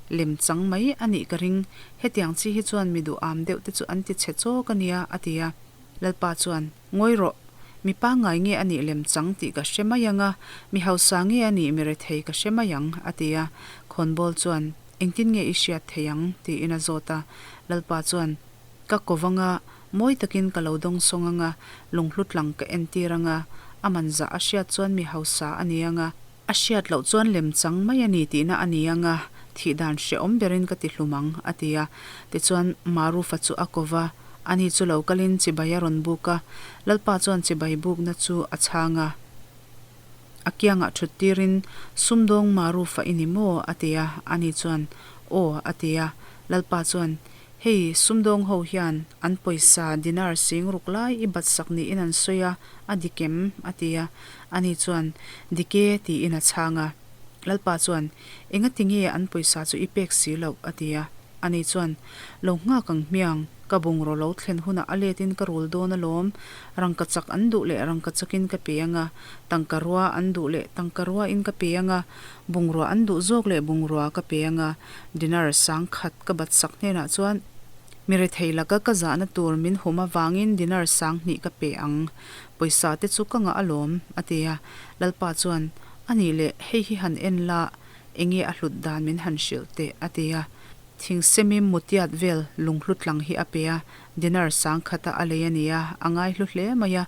lem chang mai a nih ka ring, hetiang chi hi chuan mi duham deuh te chu an ti chhe chawk a nia, a ti a. Lalpa chuan, Ngawi rawh, mi pangngai nge a nih lem chang tih ka hre mai ang a, mi hausa nge a nih mi rethei ka hre mai ang, a ti a. Khawnbawl chuan, Engtin nge i hriat thei ang? tiin a zawt a. Lalpa chuan, Ka ko vang a, mawi takin ka lo dawngsawng ang a, lunghlu tlang ka entir ang a, a man zah a hriat chuan mi hausa a ni ang a, A hriat loh chuan lemchang mai a ni tihna a ni ang a, thih dan hrehawm berin ka ti hlum ang, a ti a. Tichuan, Marufa chu a ko va, ani chu lo kalin chibai a rawn buk a. Lalpa chuan chibai bukna chu a chhang a. A kiangah thut tirin, Sumdawng Marufa i ni maw? a ti a. Ani chuan, Aw, a ti a. Lalpa chuan, Hei, sumdawng ho hian an pawisa dinar sing ruk lai i bat sak niin an sawi a, a dik em? a ti a. Ani chuan, Dik e, tiin a chhang a. Lalpa chuan, Engati nge an pawisa chu i pek si loh? a ti a. Ani chuan, Lo nghak ang hmiang, ka bungraw lo thlen hunah a letin ka rul dawn alawm. Rangka chak an duh leh rangka chakin ka pe ang a, tangka rua an duh leh tangka ruain ka pe ang a, bungrua an duh zawk leh bungrua ka pe ang a, Dinar sang khat ka bat sak hnenah chuan, Mi rethei laka ka zahna tur min hum avangin dinar sang hnih ka pe ang. Pawisa te chu ka ngah alawm, a ti a. Lalpa chuan, A nih leh, hei hi han en la, enge a hlut dan min han hrilh teh, a ti a. Thingsemim mutiat vel lunghlu tlang hi a pe a, dinar sang khata a lei a ni a, a ngaihlu hle mai a.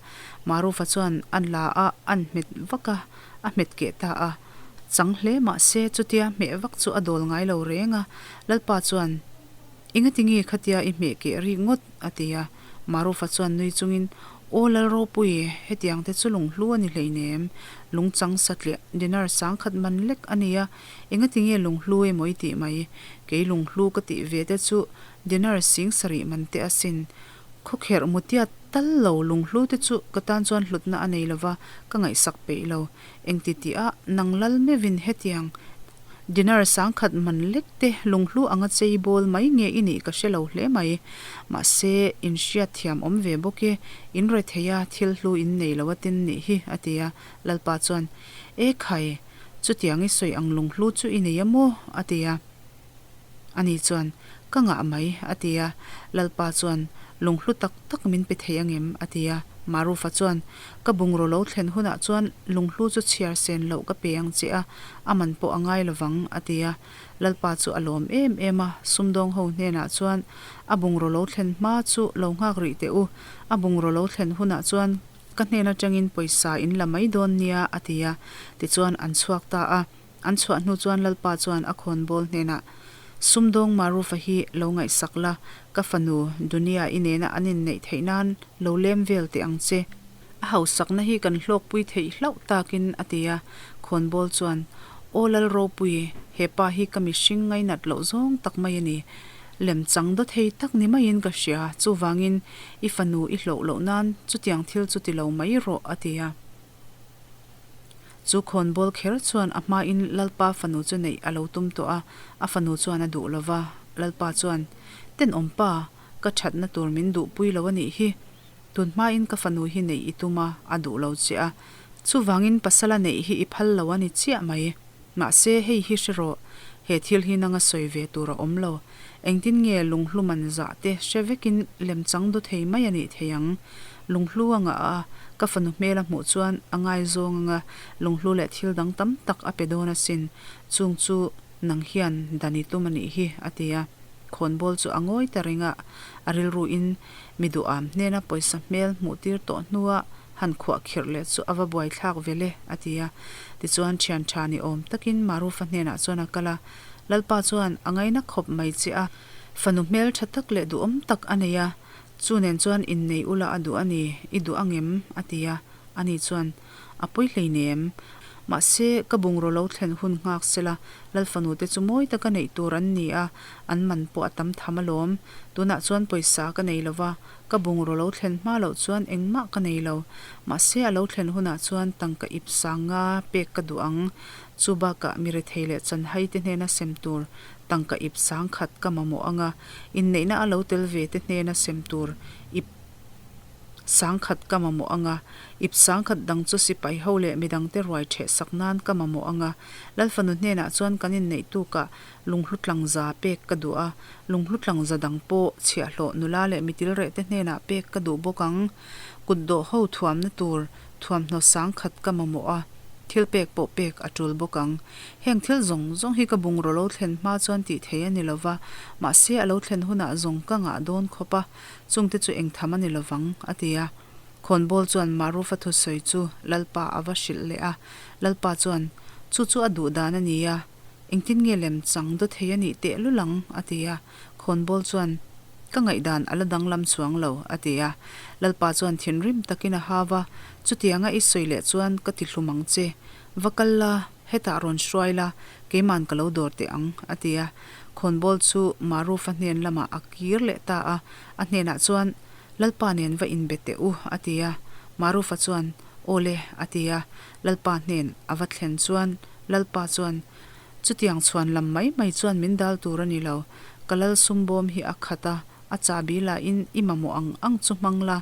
Marufa chuan a la a, a'n hmet vak a, a hmet keh ta a. Chang hle mah se chutia hmeh vak chu a dawl ngai lo reng a, Lalpa chuan, Engati nge khatia i hmeh keh rik ngawt? a ti a. Marufa chuan nui chungin, Aw Lalropui, hetiang te chu lunghlu a ni hleinem, lungchang satliah dinar sangkhat man lek a ni a, engati nge lunghlu emaw i tih mai? Kei lunghlu ka tih ve te chu dinar sing sarih man te asin. Khawkherh mutiat tal lo lunghlu te chu ka tan chuan hlutna a nei lova, ka ngaihsak peih lo. Engti tih a, nang lal meuhin hetiang dinar sangkhat man lek te lunghlu anga chei bawl mai nge i nih ka hre lo hle mai. Mahse, in hriat thiam awm ve bawk e, in rethei a, thil hlu in nei lo a tin nih hi, a ti a. Lalpa chuan, E khai, chutiang i sawi ang lunghlu chu i nei a maw? a ti a. Ani chuan, Ka ngah mai, a ti a. Lalpa chuan, Lunghlu tak tak min pe thei angem? a ti a. Marufa chuan, Ka bungraw lo thlen hunah chuan lunghlu chu chhiar sen loh ka pe ang che a, a man pawh a ngai lovang, a ti a. Lalpa chu a lawm em em a, sumdawng ho hnenah chuan, A bungraw lo thlen hma chu lo nghak rih teh u, a bungraw lo thlen hunah chuan ka hnen atangin pawisa in la mai dawn nia, a ti a. Tichuan an chhuak ta a. An chhuah hnu chuan Lalpa chuan a khawnbawl hnenah, Sumdawng Marufa hi lo ngaihsak la, ka fanu Dunia i nena an inneih theih nan lo lem vel teh ang che. A hausakna hi kan hlawkpui theih hlauh takin, a ti a. Khawnbawl chuan, Aw Lal Ropui, he pa hi ka mihring ngainat loh zawng tak mai a ni. Lem chang daw thei tak ni maiin ka hria, chuvangin i fanu i hlauh loh nan chutiang thil chu ti lo mai rawh, a ti a. Chu khawnbawl kher chuan a hmain Lalpa fanu chu neih a lo tum tawh a, a fanu chuan a duh lo va. Lalpa chuan, Tenawm pa, ka thatna tur min duhpui lo a nih hi. Tun hmain ka fanu hi neih i tum a, a duh lo che a. Chuvangin pasala neih hi i phal lo a ni chiah mai. Mahse, hei hi hre rawh, he thil hi nanga sawi ve tur a awm lo. Engtin nge lunghlu man zah te hre vekin lemchang du thei mai a nih thei ang? Lunghlu a ngah a, ka fanu hmel a hmuh chuan a ngaizawng anga lunghlu leh thil dang tam tak a pe dawn asin, chung chu nang hian dan i tum a nih hi, a ti a. Khawnbawl chu a ngawi ta reng a, a rilruin mi duham hnena pawisa hmel hmuh tir tawh hnua han khuah khirh leh chu a va buaithlak vel e, a ti a. Tichuan thian tha ni awm takin Marufa hnenah chuan a kal a, Lalpa chuan a ngaina khawp mai che a, fanu hmel tha tak leh duhawm tak a nei a, chu nen chuan innei ula a duh a ni, i duh angem? a ti a, ani chuan, A pawi hleinem. Mahse, ka bungraw lo thlen hun nghak sela, Lal fanu te chu mawi taka neih tur an ni a, an man pawh a tam tham alawm. Tunah chuan pawisa ka nei lo va, ka bungraw lo thlen hma loh chuan engmah ka nei lo. Mahse, a lo thlen hunah chuan tangka ip sanga pek ka duh ang. Chu bakah mi rethei leh chanhai te hnena sem tur tangka ip sangkhat ka mamawh ang a, inneihna a lo tel ve te hnena sem tur ip sangkhat ka mamawh ang a, ip sangkhat dang chu sipai ho leh midangte ruai ṭheh sak nan ka mamawh ang a. Lalfanu hnenah chuan kan inneih tukah lunghlu tlangza pek ka duh a, lunghlu tlangza dang pawh chhiahhlawh nula leh mitilreh te hnenah pek ka duh bawk ang. Kutdawh ho thuamna tur Thuamhnaw sangkhat ka mamawh a, thil pek pawh pek a tul bawk ang. Heng thil zawng zawng hi ka bungraw lo thlen hma chuan tih thei a ni lo va, mahse a lo thlen hunah zawng ka ngah dawn khawp a, chungte chu eng tham a ni lo vang, a ti a. Khawnbawl chuan Marufa thusawi chu Lalpa a va hrilh leh a, Lalpa chuan, Chu chu a duh dan a ni a, engtin nge lem chang daw thei a nih tehlul ang, a ti a. Khawnbawl chuan, Ka ngaihdan a la danglam chuang lo, a ti a. Lalpa chuan thinrim takin a hau a, Chutianga i sawi leh chuan ka ti hlum ang che. Va kal la, hetah rawn hruai la, keiman ka lo dawr teh ang, a ti a. Khawnbawl chu Marufa hnen lamah a kir leh ta a, a hnenah chuan, Lalpa nen va inbe teh u, a ti a. Marufa chuan, Aw le, a ti a. Lalpa hnen a va thlen chuan Lalpa chuan, Chutiang chhuan lam mai mai chuan min dal tur a ni lo. Ka lal sum bawm hi a khat a, a chahbi lahin i mamawh ang ang chu hmang la.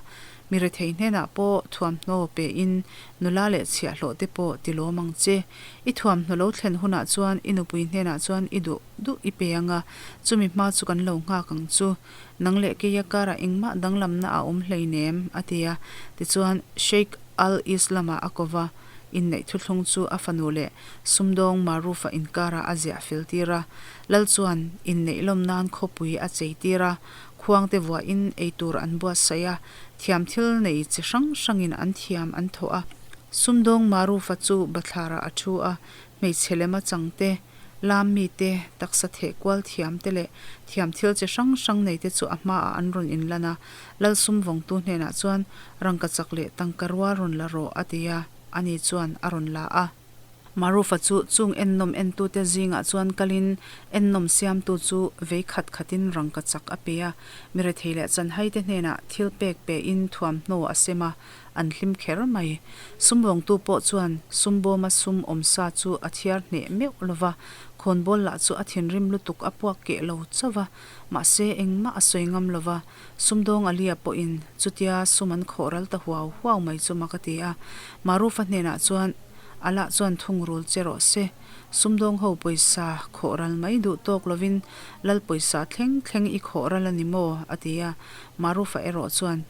Mi rethei hnenah pawh thuamhnaw pein nula leh chhiahhlawh te pawh ti lawm ang che. I thuamhnaw lo thlen hunah chuan i nupui hnenah chuan i duh duh i pe ang a, chumi hma chu kan lo nghak ang chu. Nang leh keia karah engmah danglamna a awm hleinem, a ti a. Tichuan, Sheikh Al-Islam-ah a ko va. Inneih thuthlung chu a fanu leh sumdawng Marufa inkarah a ziah fel tir a. Lal chuan inneih lawm nan khawpui a chei tir a, khuangte vuahin eitur an buatsaih a, thiam thil nei chi hrang hrangin an thiam an thawh a. Sumdawng Marufa chu bathlarah a thu a, hmeichhe lema changte, Lam mite, taksa theh kual thiam te leh thiam thil chi hrang hrang nei te chu a hmaah an rawn inlan a. Lal sum vawngtu hnenah chuan rangkachak leh tangka rual rawn la rawh a ti a, ani chuan a rawn la a. Marufa chu chung ennawm entute zingah chuan kalin ennawm siamtu chu vei khat khatin rangkachak a pe a, mi rethei leh chanhaite hnenah thil pek pein thuamhnaw a sem a, An hlim kher mai. Sumdawngtu pawh chuan sumbawma sum awm sa chu a thiar hneh meuh lo va, khawnbawl lah chu a thinrim lutuk a puak keh lo chauh va, mahse engmah a sawi ngam lo va. Sumdawng Alia pawhin chutia sum an khawh ral ta huau huau mai chu mak a ti a. Marufa hnenah chuan Allah chuan thungrul che rawh se. Sumdawng ho pawisa khawh ral mai duh tawk lovin lal pawisa thleng thleng i khawh ral a ni maw? a ti a. Marufa erawh chuan.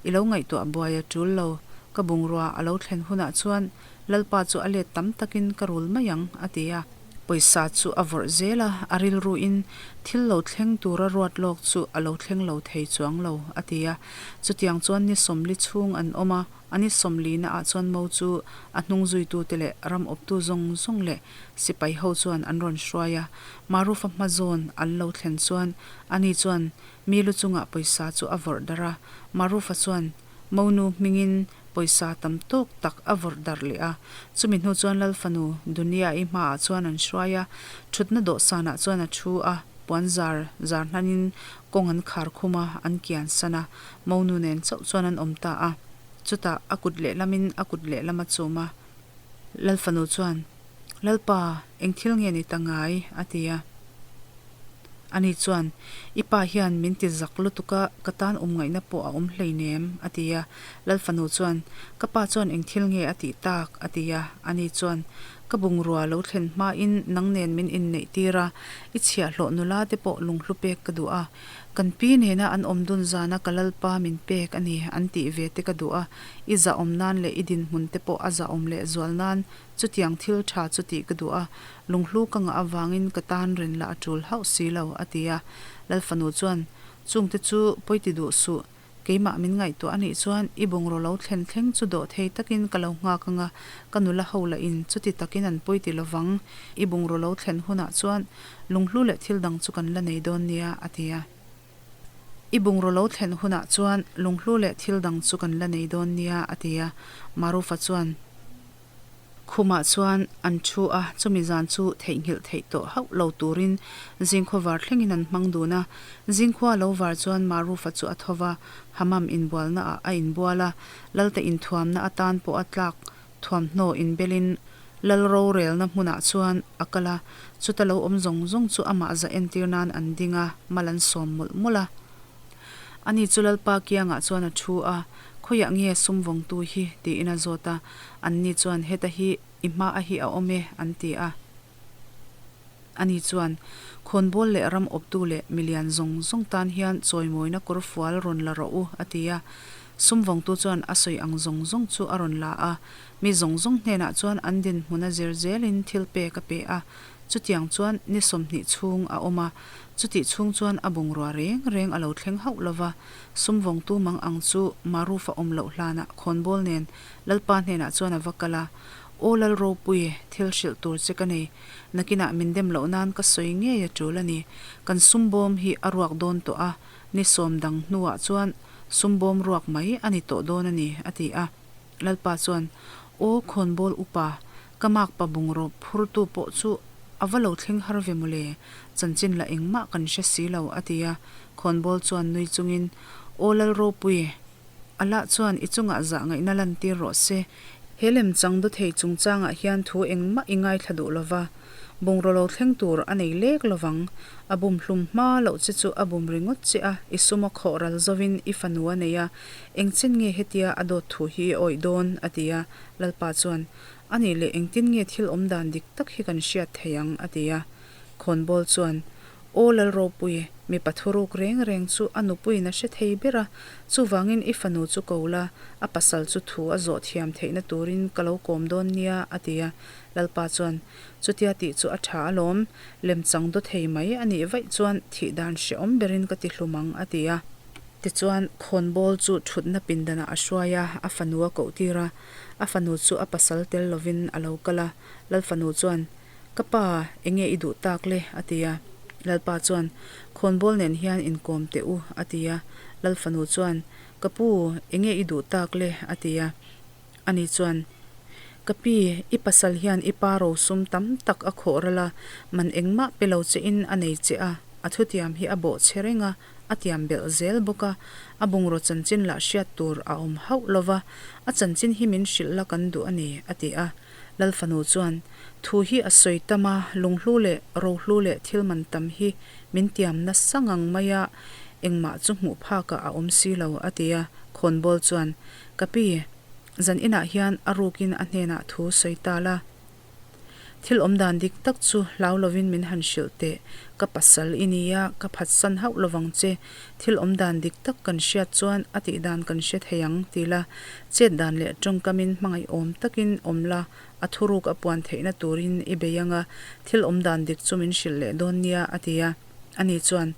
I lo ngaihtuah buai a tul lo, ka bungrua a lo thlen hunah chuan Lalpa chu a let tam takin ka rul mai ang, a ti a. Pawisa chu a vawrh zel a, a rilruin thil lo thleng tura ruat lawk chu a lo thleng lo thei chuang lo, a ti a. Chutiang chuan ni sawmli chhung an awm a, a ni sawmlina ah chuan mo chu a hnung zuitute leh ram awptu zawng zawng leh sipai ho chuan an rawn hruai a. Marufa hma zawn an lo thlen chuan ani chuan mi lu chungah pawisa chu a vawrh darh a, Marufa chuan Monu hmingin pawisa tam tawk tak a vawrh darh leh a. Chumi hnu chuan Lal fanu Dunia-i hmaah chuan an hruai a, thutna dawhsanah chuan a thu a, puan zar zar hnanin kawng an khar khum a, an kian san a, Monu nen chauh chuan an awm ta a. Chutah a kut lehlamin a kut lehlam a chum a. Lal fanu chuan, Lalpa, eng thil nge ni ta ngai? a ti a. Ani chuan, I pa hian min ti zak lutuk a, ka tan awm ngaihna pawh a awm hleinem, a ti a. Lal fanu chuan, Ka pa chuan eng thil nge a tih tak? a ti a. Ani chuan, Ka bungrua lo thlen hmain nang nen min inneih tir a, i chhiahhlawh nula te pawh lunghlu pek ka duh a. Kan pi nena an awm dun zana ka lalpa min pek a ni, an tih ve te ka duh a. I zahawm nan leh i dinhmun te pawh a zahawm leh zual nan Chutiang thil tha chu tih ka duh a, lunghlu ka ngah avangin ka tan ren lah a tul hauh si lo, a ti a. Lal fanu chuan, Chungte chu pawi ti duh suh, keimah min ngaihtuah a nih chuan i bungraw lo thlen thleng chu dawh thei takin ka lo nghak anga, ka nula ho lahin chuti takin an pawi ti lovang, i bungraw lo thlen hunah chuan lunghlu leh thil dang chu kan la nei dawn nia, a ti a. I bungraw lo thlen hunah chuan lunghlu leh thil dang chu kan la nei dawn nia, a ti a. Marufa chuan. Khumah chuan an thu a, chumi zan chu theihnghilh theih tawh hauh lo turin zingkhua var thlengin an hmang dun a. Zingkhua a lo var chuan Marufa chu a tho va, Hammam inbualna ah a inbual a, Lalte inthuamna atan pawh a tlak thuamhnaw inbelin Lal rorelna hmunah chuan a kal a, chuta lo awm zawng zawng chu amah za entir nan an ding a, mal an sawm mawlh mawlh a. Ani chu Lalpa kiangah chuan a thu a, Khawiah nge sum vawngtu hi? tiin a zawt a. Anni chuan, Heta hi i hma a hi a awm e, an ti a. Ani chuan, Khawnbawl leh ram awptu leh milian zawng zawng tan hian chawimawina kawr fual rawn la rawh u, a ti a. Sum vawngtu chuan a sawi ang zawng zawng chu a rawn la a. Mi zawng zawng hnenah chuan an dinhmun a zir zelin thil pek a pe a. Chutiang chuan ni 20 chhung a awm a, chutih chhung chuan a bungrua reng reng a lo thleng hauh lo va. Sum vawngtu mang ang chu Marufa awm loh hlanah khawnbawl nen Lalpa hnenah chuan a va kal a, Aw Lal Ropui, thil hrilh tur che ka nei. Nakinah min dem loh nan ka sawi ngei a tul a ni. Kan sum bawm hi a ruak dawn tawh a, ni sawm dang hnuah chuan sum bawm ruak mai a ni tawh dawn a ni, a ti a. Lalpa chuan, Aw khawnbawl upa, ka makpa bungraw phurtu pawh chu a va lo thleng har ve mawle, chanchin lah engmah kan hre si lo, a ti a. Khawnbawl chuan nui chungin, Aw Lal Ropui, Allah chuan i chungah zah ngaihna lantir rawh se. He lemchang dawthei chungchangah hian thu engmah i ngaithla duh lova, bungraw lo thleng tur a nei lek lovang. A bum hlum hma loh che chu a bum ringawt che a, i sum a khawh ral zovin i fanu a nei a, engchen nge hetia a dawt thu hi i awih dawn? a ti a. Lalpa chuan, A nih leh engtin nge thil awm dan dik tak hi kan hriat thei ang? a ti a. Khawnbawl chuan, Aw Lal Ropui, mipa thuruk reng reng chu a nupuiin a hre thei ber a, chuvangin i fanu chu ko la, a pasal chu thu a zawh thiam theihna turin ka lo kawm dawn nia, a ti a. Lalpa chuan, Chutia tih chu a tha alawm, lemchang daw thei mai a nih vaih chuan thih dan hrehawm berin ka ti hlum ang, a ti a. Tichuan, khawnbawl chu thutna pindanah a hruai a, a fanu a koh tir a. A fanu chu a pasal tel lovin a lo kal a. Lal fanu chuan, Ka pa, enge i duh tak le? a ti a. Lalpa chuan, Khawnbawl nen hian inkawm teh u, a ti a. Lal fanu chuan, Ka pu, enge i duh tak le? a ti a. Ani chuan, Ka pi, i pasal hian i pa rosum tam tak a khawh ral a, man engmah pe lo che in a nei che a, a thutiam hi a bawh che reng a, a tiam belh zel bawk a, a bungraw chanchin lah hriat tur a awm hauh lo va, a chanchin hi min hrilh la kan duh a ni, a ti a. Lal fanu chuan, Thu hi a sawi tam a, lunghlu leh rohlu leh thil man tam hi min tiam nasa ngang mai a, engmah chu hmuh phakah a awm si lo, a ti a. Khawnbawl chuan, Ka pi, zan inah hian a rukin a hnenah thu sawi ta la. Thil awmdan dik tak chu hlau lovin min han hrilh teh. Ka pasal i nia, ka phatsan hauh lovang che. Thil awmdan dik tak kan hriat chuan a tihdan kan hre thei ang, ti la. Chet dan leh tawngkamin hmangaihawm takin awm la, a thuruk a puan theihna turin i bei ang a, thil awmdan dik chu min hrilh leh dawn nia, a ti a. Ani chuan,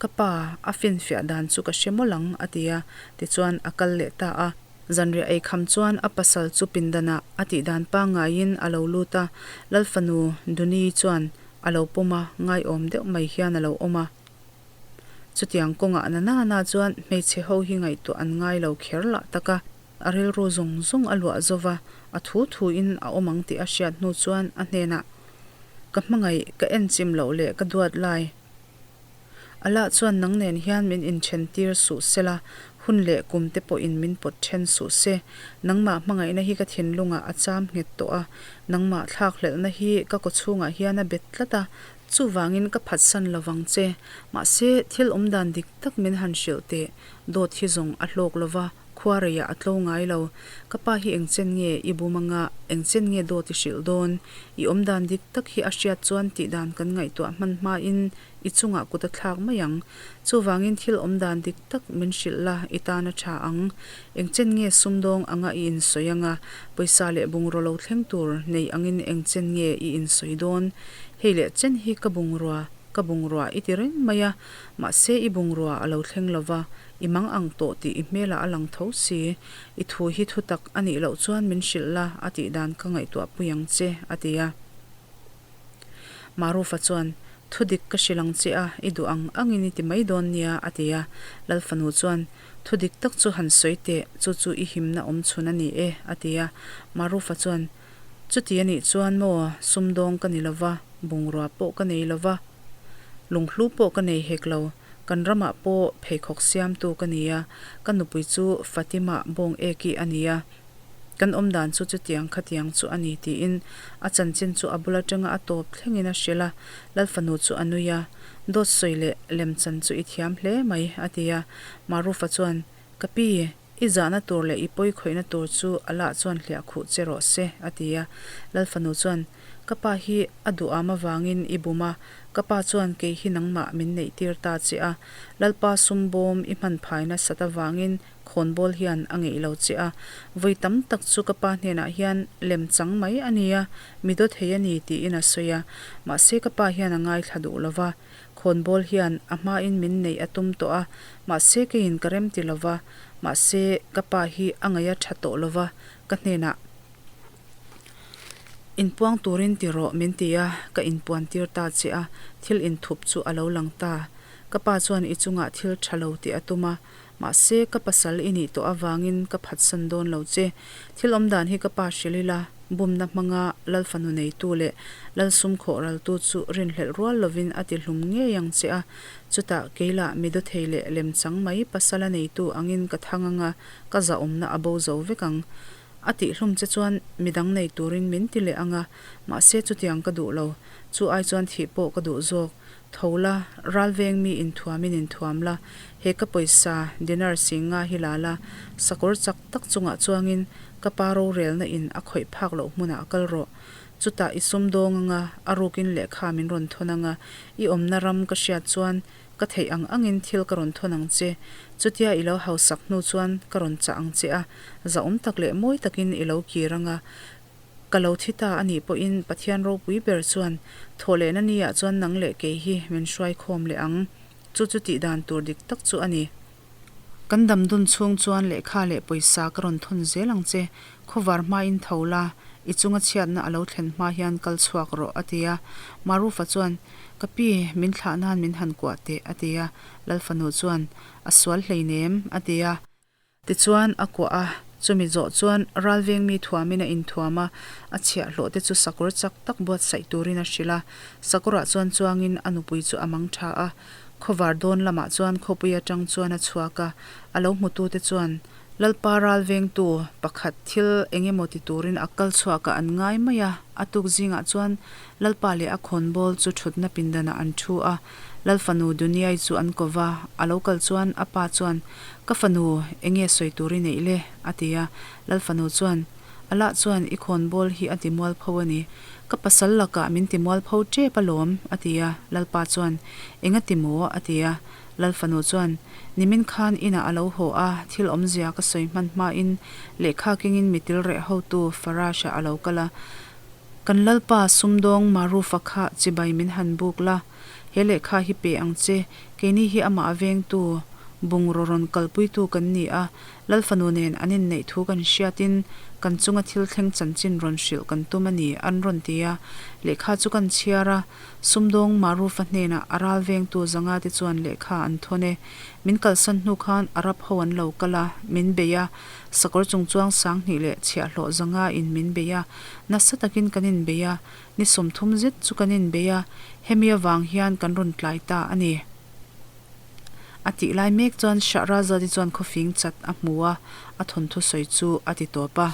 Ka pa, a finfiah dan chu ka hre mawlh ang, a ti a. Tichuan, a kal leh ta a. Zanriah ei kham chuan a pasal chu pindanah a tihdan pangngaiin a lo lut a, Lalfanu Duni chuan a lo pawm a, ngaiawm deuh mai hian a lo awm a. Chutiang kawngah na na na chuan hmeichhe ho hi ngaihtuah an ngai lo kher lah tak a, a rilru zawng zawng a luah zo va, a thu thuin a awm ang tih a hriat hnu chuan a hnenah, Ka hmangaih, ka enchim loh leh ka duat lai. Allah chuan nang nen hian min inthen tir suh sela, hun leh kum te pawhin min pawt then suh se. Nangmah hmangaihna hi ka thinlungah a cham nghet tawh a, nangmah thlakhlelhna hi ka kawchhungah hian a bet tlat a, chuvangin ka phatsan lo vang che. Mahse, thil awmdan dik tak min han hrilh teh, dawt hi zawng a hlawk lo va, Khua reiah a tlo ngai lo. Ka pa hi engchen nge i bum anga, engchen nge dawt i hrilh dawn? I awmdan dik tak hi a hriat chuan tihdan kan ngaihtuah hman hmain i chungah kut a thlak mai ang. Chuvangin thil awmdan dik tak min hrilh la, i tan a tha ang. Engchen nge sumdawng anga i insawi anga, pawisa leh bungraw lo thleng tur nei angin engchen nge i insawi dawn? Hei leh chen hi ka bungrua, ka bungrua i ti reng mai a, mahse i bungrua a lo thleng lova, I mang ang tawh tih i hmelah a lang tho si. I thu hi thu tak a nih loh chuan min hrilh la, a tih dan ka ngaihtuah pui ang che, a ti a. Marufa chuan, Thu dik ka hrilh ang che a, i duh ang angin i ti mai dawn nia, a ti a. Lal fanu chuan, Thu dik tak chu han sawi teh, chu chu i himna awm chhun a ni e, a ti a. Marufa chuan, Chuti a nih chuan maw, sumdawng ka ni lo va, bungrua pawh ka nei lo va, lunghlu pawh ka nei hek lo. Kan ramah pawh pheikhawk siamtu ka ni a, ka nupui chu Fatima bawng eki a ni a, kan awmdan chu chutiang khatiang chu a ni tiin a chanchin chu a bul atanga a tawp thlengin a hrilh a, Lalfanu chu a nui a, Dawt sawi leh lemchan chu i thiam hle mai a ti a, Marufa chuan, Ka pi, I zahna tur leh i pawi khawihna tur chu Allah chuan hliah khuh che rawh se, a ti a. Lalfanu chuan, Ka pa hi a duham avangin i bum a, ka pa chuan kei hi nangmah min neih tir ta che a. Lalpa sum bawm i hman phai nasat avangin khawnbawl hian a ngeih lo che a. Vawi tam tak chu ka pa hnenah hian lem chang mai a nia, mi daw thei a ni tiin a sawi a. Mahse ka pa hian a ngaithla duh lo va. Khawnbawl hian a hmain min neih a tum tawh a, mahse keiin ka rem ti lo va, mahse ka pa hi a ngaih a tha tawh lo va, ka hnenah inpuang turin ti rawh min ti a, ka inpuan tir ta che a, thil inthup chu a lo lang ta. Ka pa chuan i chungah thil tha lo tih a tum a, mahse ka pasal i nih tawh avangin ka phatsan dawn lo che. Thil awmdan hi ka pa hrilh ila, bumna hmanga Lal fanu neitu leh Lal sum khawh raltu chu rinhlelh rual lovin a ti hlum ngei ang che a, chutah keilah mi dawthei leh lemchang mai pasala neitu angin ka thang anga ka zahawmna a bo zo vek ang. A tihhlum che chuan midang nei turin min ti leh anga, mahse chutiang ka duh lo, chu ai chuan thih pawh ka duh zawk. Tho la, ral veng mi inthuamin inthuam la, he ka pawisa dinar sing nga hi la la, sakawr chak tak chungah chuangin ka pa rorelna in a khawih phak loh hmunah kal rawh. Chutah i sumdawng anga, a rukin lehkha min rawn thawn anga, i awmna ram ka hriat chuan ka theih ang angin thil ka rawn thawn ang che. Chutia i lo hausak hnu chuan ka rawn chah ang che a, zahawm tak leh mawi takin i lo kir anga, Ka lo thi ta a nih pawhin Pathian ropui ber chuan thawhlehna niah chuan nang leh kei hi min hruai khawm leh ang. Chu chu tih dan tur dik tak chu a ni. Kan dam dun chhung chuan lehkha leh pawisa ka rawn thawn zel ang che. Khawvar hmain tho la, i chunga chhiatna a lo thlen hma hian kal chhuak rawh, a ti a. Marufa chuan, Ka pi, min thlah nan min han kuah teh, a ti a. Lalfanu chuan, A sual hleinem, a ti a. Tichuan, a kuah a, chumi zawh chuan ralveng mi thuamin a inthuam a, a chhiahhlawh te chu sakawr chak tak buatsaih turin a hrilh a. Sakawrah chuan chuangin a nupui chu a mang tha a. Khawvar dawn lamah chuan khawpui atang chuan a chhuak a, a lo hmutute chuan Lalpa ralvengtu pakhat thil eng emaw ti turin a kal chhuak a an ngai mai a. A tuk zingah chuan Lalpa leh a khawnbawl chu thutna pindanah an thu a, Lalfanu Duniai chu an ko va, a lo kal chuan a pa chuan, Ka fanu, enge sawi tur i neih le? a ti a. Lalfanu chuan, Allah chuan i khawnbawl hi a ti mualpho a ni. Ka pasal lakah min ti mualpho tep alawm, a ti a. Lalpa chuan, Enga ti maw? a ti a. Lal fanu chuan, Nimin khan inah a lo haw a, thil awmzia ka sawi hman hmain lehkha kengin mi til reh hotu Farasha a lo kal a. Kan Lalpa sumdawng Marufa kha chibai min han buk la, he lehkha hi pe ang che, keini hi amah vengtu bungraw rawn kalpuitu kan ni a, Lal fanu nen an inneih thu kan hriatin kan chunga thil thleng chanchin rawn hrilh kan tum a ni, an rawn ti a. Lehkha chu kan chhiar a, sumdawng Marufa hnenah a ral vengtu zanga te chuan lehkha an thawn e. Min kalsan hnu khan Arab ho an lo kal a, min bei a, sakawr chungchuang sanghnih leh chhiahhlawh zanga in min bei a, nasa takin kan inbei a, ni 30 zet chu kan inbei a, hemi avang hian kan rawn tlai ta a ni. A tih lai mek chuan Shahrazad-i chuan khawfing chat a hmu a, a thawnthu sawi chu a ti tawp a.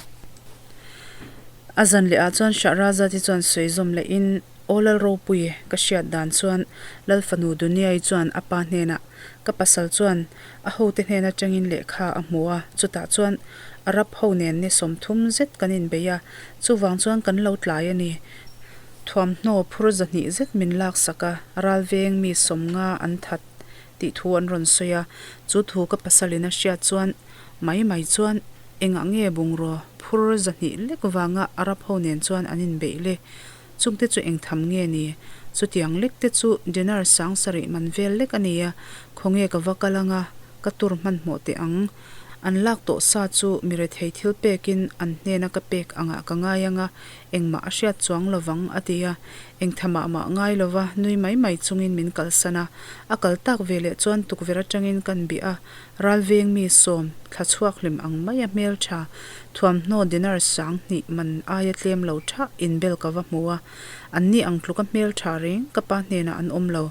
A zan leh ah chuan Shahrazad-i chuan sawi zawm lehin, Aw Lal Ropui, ka hriat dan chuan Lal fanu Duniai chuan a pa hnenah, Ka pasal chuan a hote hnen atangin lehkha a hmu a, chutah chuan Arab ho nen ni 30 zet kan inbei a, chuvang chuan kan lo tlai a ni. Thuamhnaw phur 200 zet min laksak a, ralveng mi 50 an that tih thu an rawn sawi a, chu thu ka pasalin a hriat chuan mai mai chuan engah nge bungraw phur 200 lek vanga Arab ho nen chuan an inbeih le? Chungte chu engtham nge ni? Chutiang lek te chu dinar 7000 man vel lek a ni a, khawnge ka va kal anga ka tur hmanhmawh teh ang. An lak tawh sa chu mi rethei thil pekin an hnena ka pek angah ka ngai anga engmah a hriat chuang lovang a ti a, engthamah mah ngai lova nui mai mai chungin min kalsan a. A kal tak ve leh chuan tukverh atangin kan bih a, ralveng mi sawm thla chhuak hlim ang mai a hmeltha thuamhnaw dinar 2000 man aia tlem lo thah inbel ka va hmu a, anni ang tluka hmeltha reng ka pa hnenah an awm lo.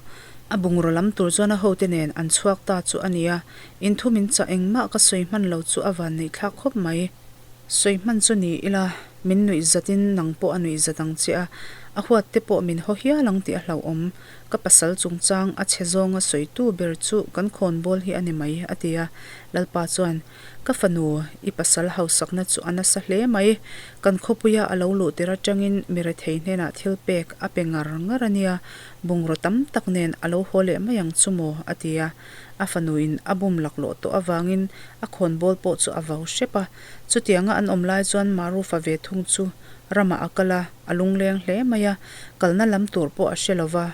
A bungraw lam tur chuan a hote nen an chhuak ta chu a nia, inthu min chah engmah ka sawi hman lo chu a van neih thlak khawp mai. Sawi hman chu ni ila, min nuih zatin nang pawh a nuih zat ang che a, a huat te pawh min haw hial ang tih a hlauhawm. Ka pasal chungchang a chhe zawnga sawitu ber chu kan khawnbawl hi a ni mai, a ti a. Lalpa chuan, Ka fanu, i pasal hausakna chu a nasa hle mai. Kan khawpuia a lo luh tir atangin mi rethei hnenah thil pek a pe ngar ngar a nia, bungraw tam tak nen a lo haw leh mai ang chu maw, a ti a. A fanuin a bum laklawh tawh avangin a khawnbawl pawh chu a vau hrep a. Chutianga an awm lai chuan Marufa ve thung chu ramah a kal a, a lungleng hle mai a, kalna lam tur pawh a hre lo va,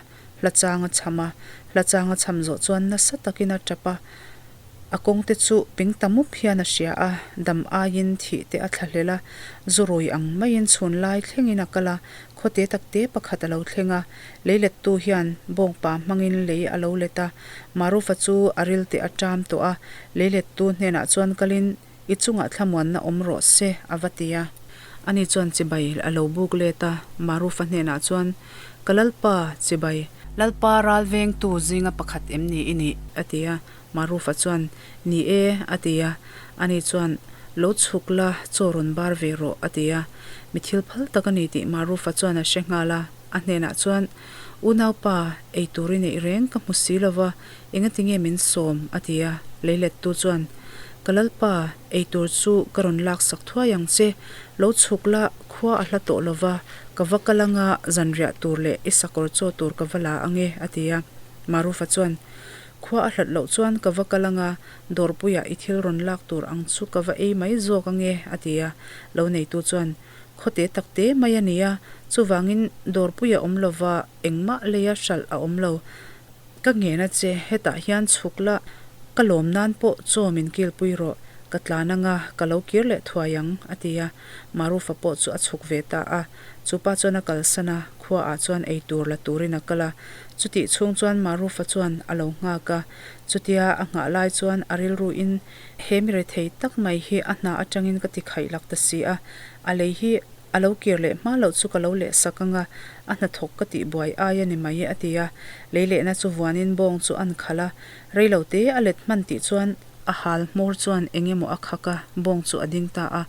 hla chang a cham a, hla chang a cham zawh chuan nasa takin a tap a, a kawng te chu ping ta mup hian a hria a, dam aiin thih te a thlahlel a, zu rui ang maiin chhun lai thlengin a kal a, khawte takte pakhat a lo thleng a, lei lettu hian bawngpa hmangin lei a lo let a, Marufa chu a ril te a ṭam tawh a, lei lettu hnenah chuan kalin I chungah thlamuanna awm rawh se, a va ti a. Ani chuan chibai a lo buk let a, Marufa hnenah chuan, Ka Lalpa, chibai. Lalpa ral vengtu zinga pakhat em ni i nih? a ti a. Marufa chuan, Ni e, a ti a. Ani chuan, Lo chhuk la, chaw rawn bar ve rawh, a ti a. Mi thil phal tak a ni tih Marufa chuan a hre nghal a. A hnenah chuan, Unaupa, ei tur i neih reng ka hmu si lo va, Engatinge min sawm? a ti a. Leilettu chuan, Ka Lalpa, ei tur chu ka rawn laksak thuai ang che. Lo chhuk la, khua a hla tawh lo va, ka va kal anga zanriah tur leh i sakawr chaw tur ka va la ang e, a ti a. Marufa chuan, Khua a hlat loh chuan ka va kal anga dawrpuiah i thil rawn lak tur ang chu ka va ei mai zawk ang e, a ti a. Lo neitu chuan, Khaw te tak te mai a ni a, chuvangin dawrpui a awm lo va, engmah leia hralh a awm lo. Ka ngen a che, hetah hian chhuk la, ka lawm nan pawh chaw min kilpui rawh, ka tlan anga ka lo kir leh thuai ang, a ti a. Marufa pawh chu a chhuk ve ta a. Chu pa chuan a kalsan a, khuaah chuan ei tur la turin a kal a. Chutih chhung chuan Marufa chuan a lo nghak a. Chutia a nghah lai chuan a rilruin he mi rethei tak mai hi a hna atangin ka ti khaih lak ta si a, a lei hi A lo kir leh hma loh chu ka lo leh sak anga, a hnathawk ka tih buai ai a ni mai, a ti a. Lei lehna chu vuanin bawng chu an khalh a, rei lo te a let hman tih chuan a hal hmawr chuan eng emaw a khak a, bawng chu a ding ta a.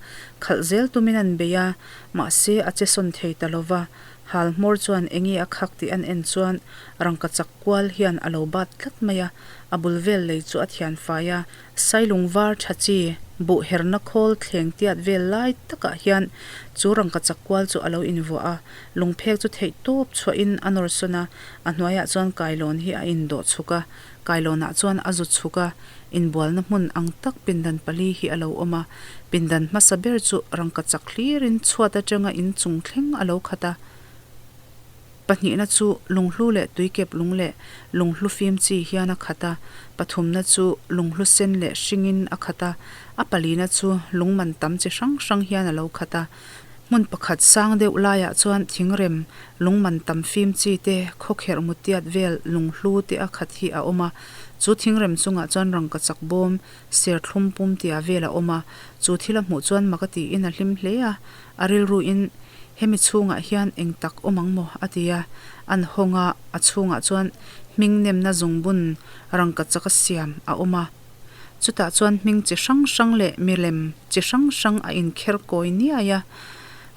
Khalh zel tumin an bei a, mahse a che sawn thei ta lo va. Hal hmawr chuan enge a khak tih an en chuan rangkachak kual hian a lo bat tlat mai a, a bul vel lei chu a thian fai a. Sailung var tha chi buh herna khawl thleng tiat vel lai takah hian chu rangkachak kual chu a lo invuah a, lungphek chu theih tawp chhuahin a nawr sawn a, a hnuaiah chuan kailawn hi a indawh chhuk a, kailawnah chuan a zu chhuk a, inbualna hmun ang tak pindan pali hi a lo awm a, pindan hmasa ber chu rangkachak hlirin chhuat atanga inchung thleng a lo khat a. Pahnihna chu lunghlu leh tuikep lung leh lunghlu fim chi hian a khat a, pathumna chu lunghlu sen leh hringin a khat a, a palina chu lung man tam chi hrang hrang hian a lo khat a. Hmun pakhat sang deuh laiah chuan thingrem lung man tam fim chi te, khawkherh mutiat vel lunghlu te a khat hi a awm a, chu thingrem chungah chuan rangkachak bawm, serthlum pum tia vel a awm a, chu thil a hmuh chuan mak a tiin a hlim hle a, A rilruin, Hemi chhungah hian eng tak awm ang maw? a ti a. An hawng a, a chhungah chuan hming nemna zungbun rangkachaka siam a awm a. Chutah chuan hming chi hrang hrang leh milem chi hrang hrang a inkher kawi niai a.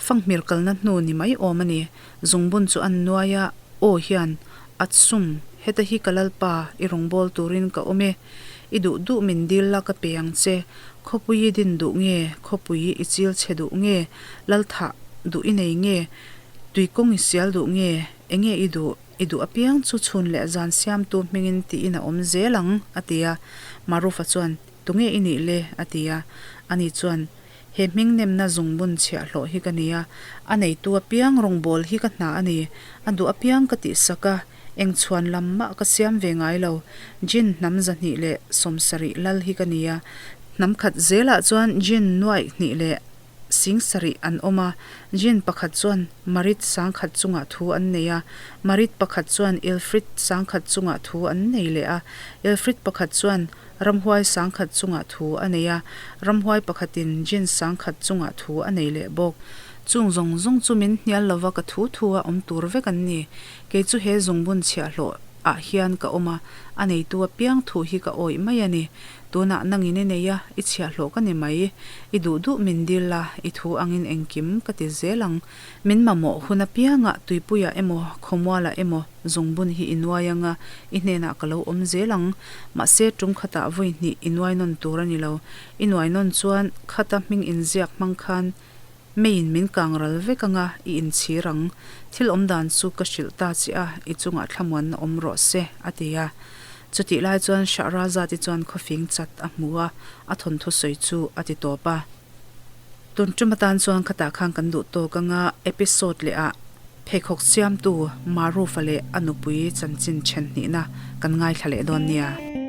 Fanghmir kalna hnu ni mai awm a ni. Zungbun chu an nuai a, Aw hian, Atsum, heta hi ka Lalpa, i rawngbâwl turin ka awm e. I duh duh min dil la ka pe ang che. Khawpui i din duh nge, khawpui i chil chhe duh nge, lal thah duh i nei nge, tui kawng i sial duh nge, enge i duh, i duh apiang chu chhun leh zan siamtu hmingin tiin a awm zel ang, a ti a. Marufa chuan, Tunge i nih le? a ti a. Ani chuan, He hming nemna zungbun chhiahhlawh hi ka ni a, a neitu apiang rawngbâwl hi ka hna a ni. A duh apiang ka tihsak a, eng chhuan lam mah ka siam ve ngai lo. Jin hnam 270 lal hi ka ni a, hnam khat zelah chuan Jin nuaih hnih leh sing sarih an awm a, Jin pakhat chuan Marit 10,000 chungah thu an nei a, Marit pakhat chuan Ilfrit 10,000 chungah thu an nei leh a, Ilfrit pakhat chuan Ramhuai 10,000 chungah thu a nei a, ramhuai pakhatin jin 10,000 chungah thu a nei leh bawk. Chung zawng zawng chu min hnial lova ka thu thu a awm tur vek an ni. Kei chu he zungbun chhiahhlawh ah hian ka awm a, a neitu apiang thu hi ka awih mai a ni. Tunah nangin i nei a, i chhiahhlawh ka ni mai. I duh duh min dil la, i thu angin engkim ka ti zel ang. Min mamawh hun apiangah tuipuiah emaw, khawmualah emaw zungbun hi i nuai anga i hnenah ka lo awm zel ang. Mahse, tum khatah vawi hnih i nuai nawn tur a ni lo. I nuai nawn chuan khata hming inziak hmang khan meiin min kang ral vek anga i inchhir ang. Thil awm dan chu ka hrilh ta che a, i chungah thlamuanna awm rawh se, a ti a. Chutih lai chuan Shahrazad-i chuan khawfing chat a hmu a, a thawnthu sawi chu a ti tawp a. Tun tum atan chuan khatah khan kan duh tawk anga episode leh ah pheikhawk siamtu Marufa leh a nupui chanchin then hnihna kan ngaithla leh dawn nia.